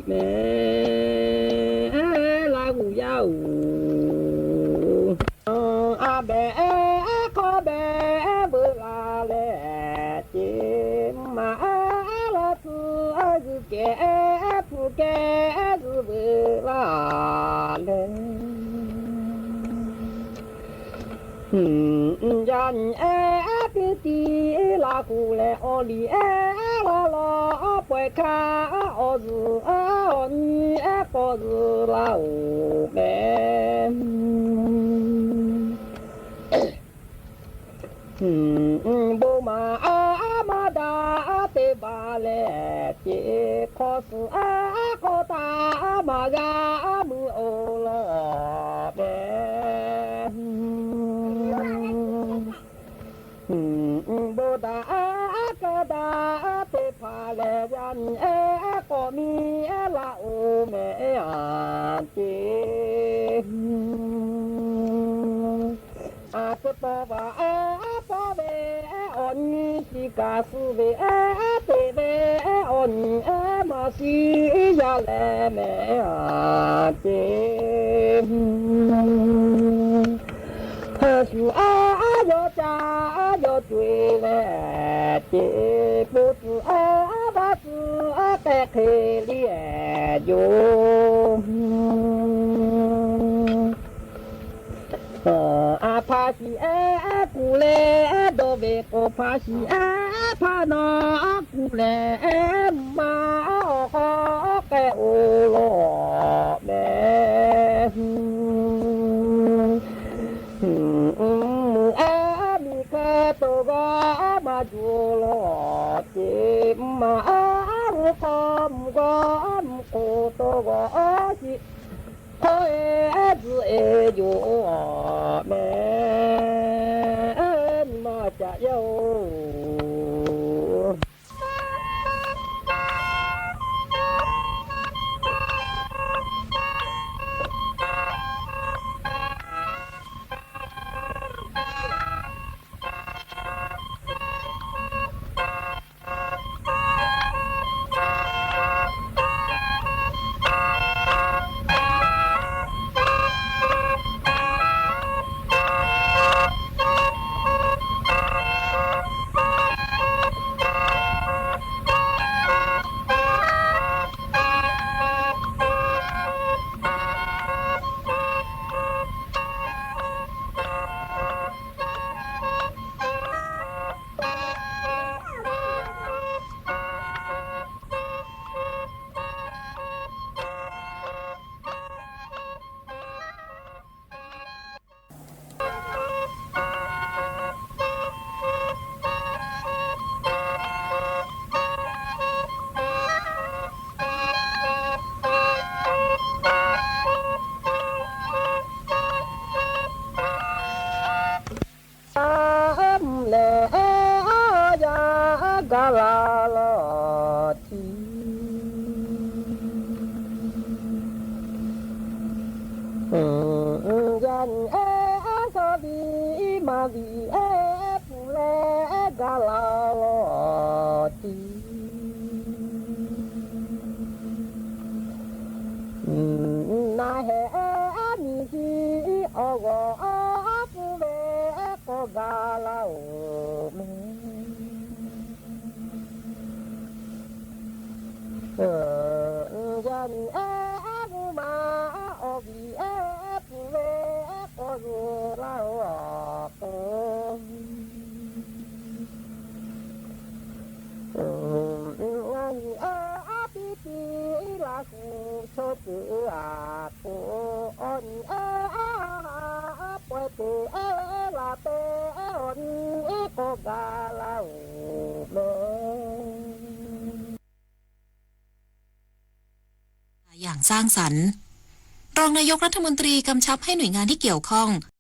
mehˍ. Laˇ huˍ yaˇ oˬ, a behˬ k'awˇ behˬ veuꞈ la leh, ceˬ maˍ a laˇ tcuh a zuhˆ kehˬ hpu kehˬ zuhˆ veuꞈ la leh, yaˇ nyi a piˇ tiˉ Laˇ huˍ leh awˬ liˬ a laˇ lawˬ pawehˇ hkaˇ awˬ zuhˆ a awˬ nyi a k'awꞈ zuhˆ laˇ oˬ mehˍ. Bon maˍ a maˇ daꞈ te baˬ leh, ceˬ hk'aw suhˍ a hk'aw htaꞈ maˇ g'a mui oˬ lawˬ mehˍ. Bon daꞈ a kaˇ daꞈ te hpaˍ leh, yaˇ nyi a k'awꞈ miˇ laˇ oˬ mehˍ a ceˬ. A suh taw vaˬ a paˇ ve awˬ nyi shiˍ kaꞈ suh ve teꞈ ve awˬ nyi maˇ shiˍ yaˇ leh mehˍ a ceˬ. Haˍ shuˍ a yawˇ ca yawˇ co e leh, ceˬ po tcuh a vaˇ tcuh a k'ehˆ hk'e le yoˬ. A hpa shiˍ a kuˬ leh dawˇ ve k'o, hpa shiˍ a hpa nawˬ kuˬ leh maˇ awˬ hk'aw k'ehˆ oˬ lawˬ mehˍ. G'aˇ mvuhˇ k'oˍ tawˇ g'awˬ a ciˉ, hk'aw e tzuhꞈ e yoˬ mehˍ, nyi ma caꞈ yaˇ oˬ. Mvuhˇ lehˬ a yaˇ gaˇ la lawˬ tiˉ, yaˇ nyi ehˉ shaˉ viˉ maˇ viˉ ehˉ pfuhˍ leh gaˇ la lawˬ tiˉ. Naˬ hehˍ miˬ chi awˬ g'awˬ a pfuhˍ ve k'awꞈ gaˇ laˇ oˬ mehˍ. Yaˇ nyi ehˉ mvuhˇ ma awˬ viˉ ehˉ pfuhˍ ve k'awꞈ zuhˬ laˇ oˬ k'o, ngaˬ nyi ehˉ a piˇ piˇ laˇ shu chaw ceuˬ a k'o, awˬ nyi ehˉ a pawehˇ te ehˉ la pehˉ awˬ nyi ehˉ k'awꞈ gaˇ laˇ oˬ mehˍ. อย่างสร้างสรรค์ รองนายกรัฐมนตรีกำชับให้หน่วยงานที่เกี่ยวข้อง